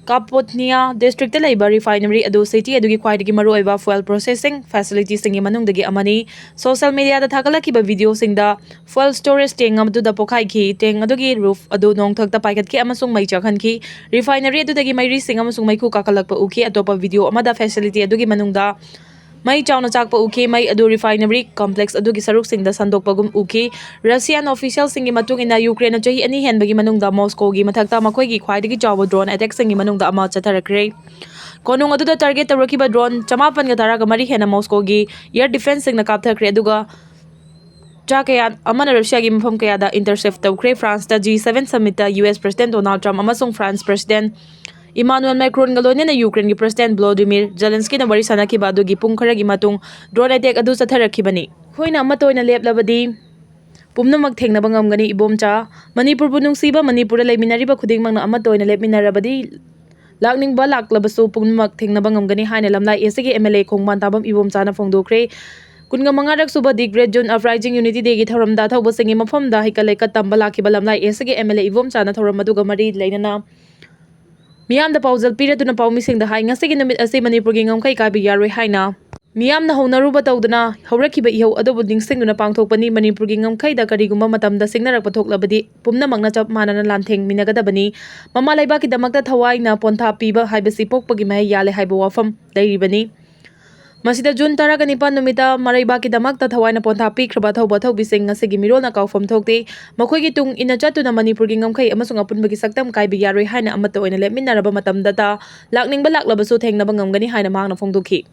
ꯀꯥꯄꯣꯠꯅꯤꯌꯥ districtꯇ ꯂꯩꯕ refinery ꯑꯗꯨ city ꯑꯗꯨꯒꯤ ꯈ꯭ꯋꯥꯏꯗꯒꯤ ꯃꯔꯨꯑꯣꯏꯕ fuel processing facilityꯁꯤꯡꯒꯤ ꯃꯅꯨꯡꯗꯒꯤ ꯑꯃꯅꯤ꯫ Social mediaꯗ ꯊꯥꯒꯠꯂꯛꯈꯤꯕ videoꯁꯤꯡꯗ fuel storage tank ꯑꯗꯨꯗ ꯄꯣꯈꯥꯏꯈꯤ꯫ Tank ꯑꯗꯨꯒꯤ roof ꯑꯗꯨ ꯅꯣꯡꯊꯛꯇ ꯄꯥꯏꯈꯠꯈꯤ ꯑꯃꯁꯨꯡ ꯃꯩ ꯆꯥꯛꯍꯟꯈꯤ꯫ Refinery ꯑꯗꯨꯗꯒꯤ ꯃꯩꯔꯤꯁꯤꯡ ꯑꯃꯁꯨꯡ ꯃꯩꯈꯨ ꯀꯥꯈꯠꯂꯛꯄ ꯎꯈꯤ꯫ ꯑꯇꯣꯞꯄ video ꯑꯃꯗ facility ꯑꯗꯨꯒꯤ ꯃꯅꯨꯡꯗ ꯃꯩ ꯆꯥꯎꯅ ꯆꯥꯛꯄ ꯎꯈꯤ꯫ ꯃꯩ ꯑꯗꯨ refinery complex ꯑꯗꯨꯒꯤ ꯁꯔꯨꯛꯁꯤꯡꯗ ꯁꯟꯗꯣꯛꯄꯒꯨꯝ ꯎꯈꯤ꯫ Russian officialꯁꯤꯡꯒꯤ ꯃꯇꯨꯡ ꯏꯟꯅ, ꯌꯨꯀ꯭ꯔꯦꯟꯅ ꯆꯍꯤ ꯑꯅꯤ ꯍꯦꯟꯕꯒꯤ ꯃꯅꯨꯡꯗ ꯃꯣꯁꯀꯣꯒꯤ ꯃꯊꯛꯇ ꯃꯈꯣꯏꯒꯤ ꯈ꯭ꯋꯥꯏꯗꯒꯤ ꯆꯥꯎꯕ drone attackꯁꯤꯡꯒꯤ ꯃꯅꯨꯡꯗ ꯑꯃ ꯆꯠꯊꯔꯛꯈ꯭ꯔꯦ꯫ ꯀꯣꯅꯨꯡ ꯑꯗꯨꯗ target ꯇꯧꯔꯛꯈꯤꯕ drone ꯆꯃꯥꯄꯟꯒ ꯇꯔꯥꯒ ꯃꯔꯤ ꯍꯦꯟꯅ ꯃꯣꯁꯀꯣꯒꯤ air defenceꯁꯤꯡꯅ ꯀꯥꯞꯊꯈ꯭ꯔꯦ, ꯑꯗꯨꯒ ꯆꯥ ꯀꯌꯥ ꯑꯃꯅ ꯔꯁꯤꯌꯥꯒꯤ ꯃꯐꯝ ꯀꯌꯥꯗ intercept ꯇꯧꯈ꯭ꯔꯦ꯫ Franceꯇ G seven summitꯇ US President Donald Trump ꯑꯃꯁꯨꯡ France President Emmanuel Macronꯒ ꯂꯣꯏꯅꯅ ꯌꯨꯀ꯭ꯔꯦꯟꯒꯤ President Volodymyr Zelenskyꯅ ꯋꯥꯔꯤ ꯁꯥꯟꯅꯈꯤꯕ ꯑꯗꯨꯒꯤ ꯄꯨꯡ ꯈꯔꯒꯤ ꯃꯇꯨꯡ drone attack ꯑꯗꯨ ꯆꯠꯊꯔꯛꯈꯤꯕꯅꯤ꯫ ꯑꯩꯈꯣꯏꯅ ꯑꯃꯠꯇ ꯑꯣꯏꯅ ꯂꯦꯞꯂꯕꯗꯤ ꯄꯨꯝꯅꯃꯛ ꯊꯦꯡꯅꯕ ꯉꯝꯒꯅꯤ, ꯏꯕꯣꯝꯆꯥ꯫ ꯃꯅꯤꯄꯨꯔꯕꯨ ꯅꯨꯡꯁꯤꯕ, ꯃꯅꯤꯄꯨꯔꯗ ꯂꯩꯃꯤꯟꯅꯔꯤꯕ ꯈꯨꯗꯤꯡꯃꯛꯅ ꯑꯃꯠꯇ ꯑꯣꯏꯅ ꯂꯦꯞꯃꯤꯟꯅꯔꯕꯗꯤ ꯂꯥꯛꯅꯤꯡꯕ ꯂꯥꯛꯂꯕꯁꯨ ꯄꯨꯝꯅꯃꯛ ꯊꯦꯡꯅꯕ ꯉꯝꯒꯅꯤ ꯍꯥꯏꯅ ꯂꯝꯂꯥꯏ ACꯒꯤ MLA ꯈꯣꯡꯕꯥꯟ ꯇꯥꯕꯝ ꯏꯕꯣꯝꯆꯥꯅ ꯐꯣꯡꯗꯣꯛꯈ꯭ꯔꯦ꯫ ꯀꯨꯟꯒ ꯃꯉꯥꯔꯛ ꯁꯨꯕ The Great June Uprising Unity Dayꯒꯤ ꯊꯧꯔꯝꯗ ꯊꯧꯕꯁꯤꯡꯒꯤ ꯃꯐꯝꯗ ꯍꯩꯀꯠ ꯂꯩꯀꯠ ꯇꯝꯕ ꯂꯥꯛꯈꯤꯕ ꯂꯝꯂꯥꯏ ꯑꯦꯁꯒꯤ ꯑꯦꯝ ꯑꯦꯜ ꯑꯦ ꯏꯕꯣꯝꯆꯥꯅ ꯊꯧꯔꯝ ꯑꯗꯨꯒ ꯃꯔꯤ ꯂꯩꯅꯅ ꯃꯤꯌꯥꯝꯗ ꯄꯥꯎꯖꯦꯜ ꯄꯤꯔꯗꯨꯅ ꯄꯥꯎꯃꯤꯁꯤꯡꯗ ꯍꯥꯏ, ꯉꯁꯤꯒꯤ ꯅꯨꯃꯤꯠ ꯑꯁꯤ ꯃꯅꯤꯄꯨꯔꯒꯤ ꯉꯝꯈꯩ ꯀꯥꯏꯕ ꯌꯥꯔꯣꯏ ꯍꯥꯏꯅ ꯃꯤꯌꯥꯝꯅ ꯍꯧꯅꯔꯨꯕ ꯇꯧꯗꯨꯅ ꯍꯧꯔꯛꯈꯤꯕ ꯏꯍꯧ ꯑꯗꯨꯕꯨ ꯅꯤꯡꯁꯤꯡꯗꯨꯅ ꯄꯥꯡꯊꯣꯛꯄꯅꯤ꯫ ꯃꯅꯤꯄꯨꯔꯒꯤ ꯉꯝꯈꯩꯗ ꯀꯔꯤꯒꯨꯝꯕ ꯃꯇꯝꯗ ꯁꯤꯡꯅꯔꯛꯄ ꯊꯣꯛꯂꯕꯗꯤ ꯄꯨꯝꯅꯃꯛꯅ ꯆꯞ ꯃꯥꯟꯅꯅ ꯂꯥꯟꯊꯦꯡꯃꯤꯟꯅꯒꯗꯕꯅꯤ꯫ ꯃꯃꯥ ꯂꯩꯕꯥꯛꯀꯤꯗꯃꯛꯇ ꯊꯋꯥꯏꯅ ꯄꯣꯟꯊꯥ ꯄꯤꯕ ꯍꯥꯏꯕꯁꯤ ꯄꯣꯛꯄꯒꯤ ꯃꯍꯩ ꯌꯥꯜꯂꯦ ꯍꯥꯏꯕ ꯋꯥꯐꯝ ꯂꯩꯔꯤꯕꯅꯤ꯫ ꯃꯁꯤꯗ ꯖꯨꯟ ꯇꯔꯥꯒ ꯅꯤꯄꯥꯟ ꯅꯨꯃꯤꯠꯇ ꯃꯔꯩꯕꯥꯛꯀꯤꯗꯃꯛꯇ ꯊꯋꯥꯏꯅ ꯄꯣꯟꯊꯥ ꯄꯤꯈ꯭ꯔꯕ ꯑꯊꯧꯕ ꯑꯊꯧꯕꯤꯁꯤꯡ ꯉꯁꯤꯒꯤ ꯃꯤꯔꯣꯜꯅ ꯀꯥꯎꯐꯝ ꯊꯣꯛꯇꯦ꯫ ꯃꯈꯣꯏꯒꯤ ꯇꯨꯡ ꯏꯟꯅ ꯆꯠꯇꯨꯅ ꯃꯅꯤꯄꯨꯔꯒꯤ ꯉꯝꯈꯩ ꯑꯃꯁꯨꯡ ꯑꯄꯨꯟꯕꯒꯤ ꯁꯛꯇꯝ ꯀꯥꯏꯕ ꯌꯥꯔꯣꯏ ꯍꯥꯏꯅ ꯑꯃꯠꯇ ꯑꯣꯏꯅ ꯂꯦꯞꯃꯤꯟꯅꯔꯕ ꯃꯇꯝꯗꯇ ꯂꯥꯛꯅꯤꯡꯕ ꯂꯥꯛꯂꯕꯁꯨ ꯊꯦꯡꯅꯕ ꯉꯝꯒꯅꯤ ꯍꯥꯏꯅ ꯃꯍꯥꯛꯅ ꯐꯣꯡꯗꯣꯛꯈꯤ꯫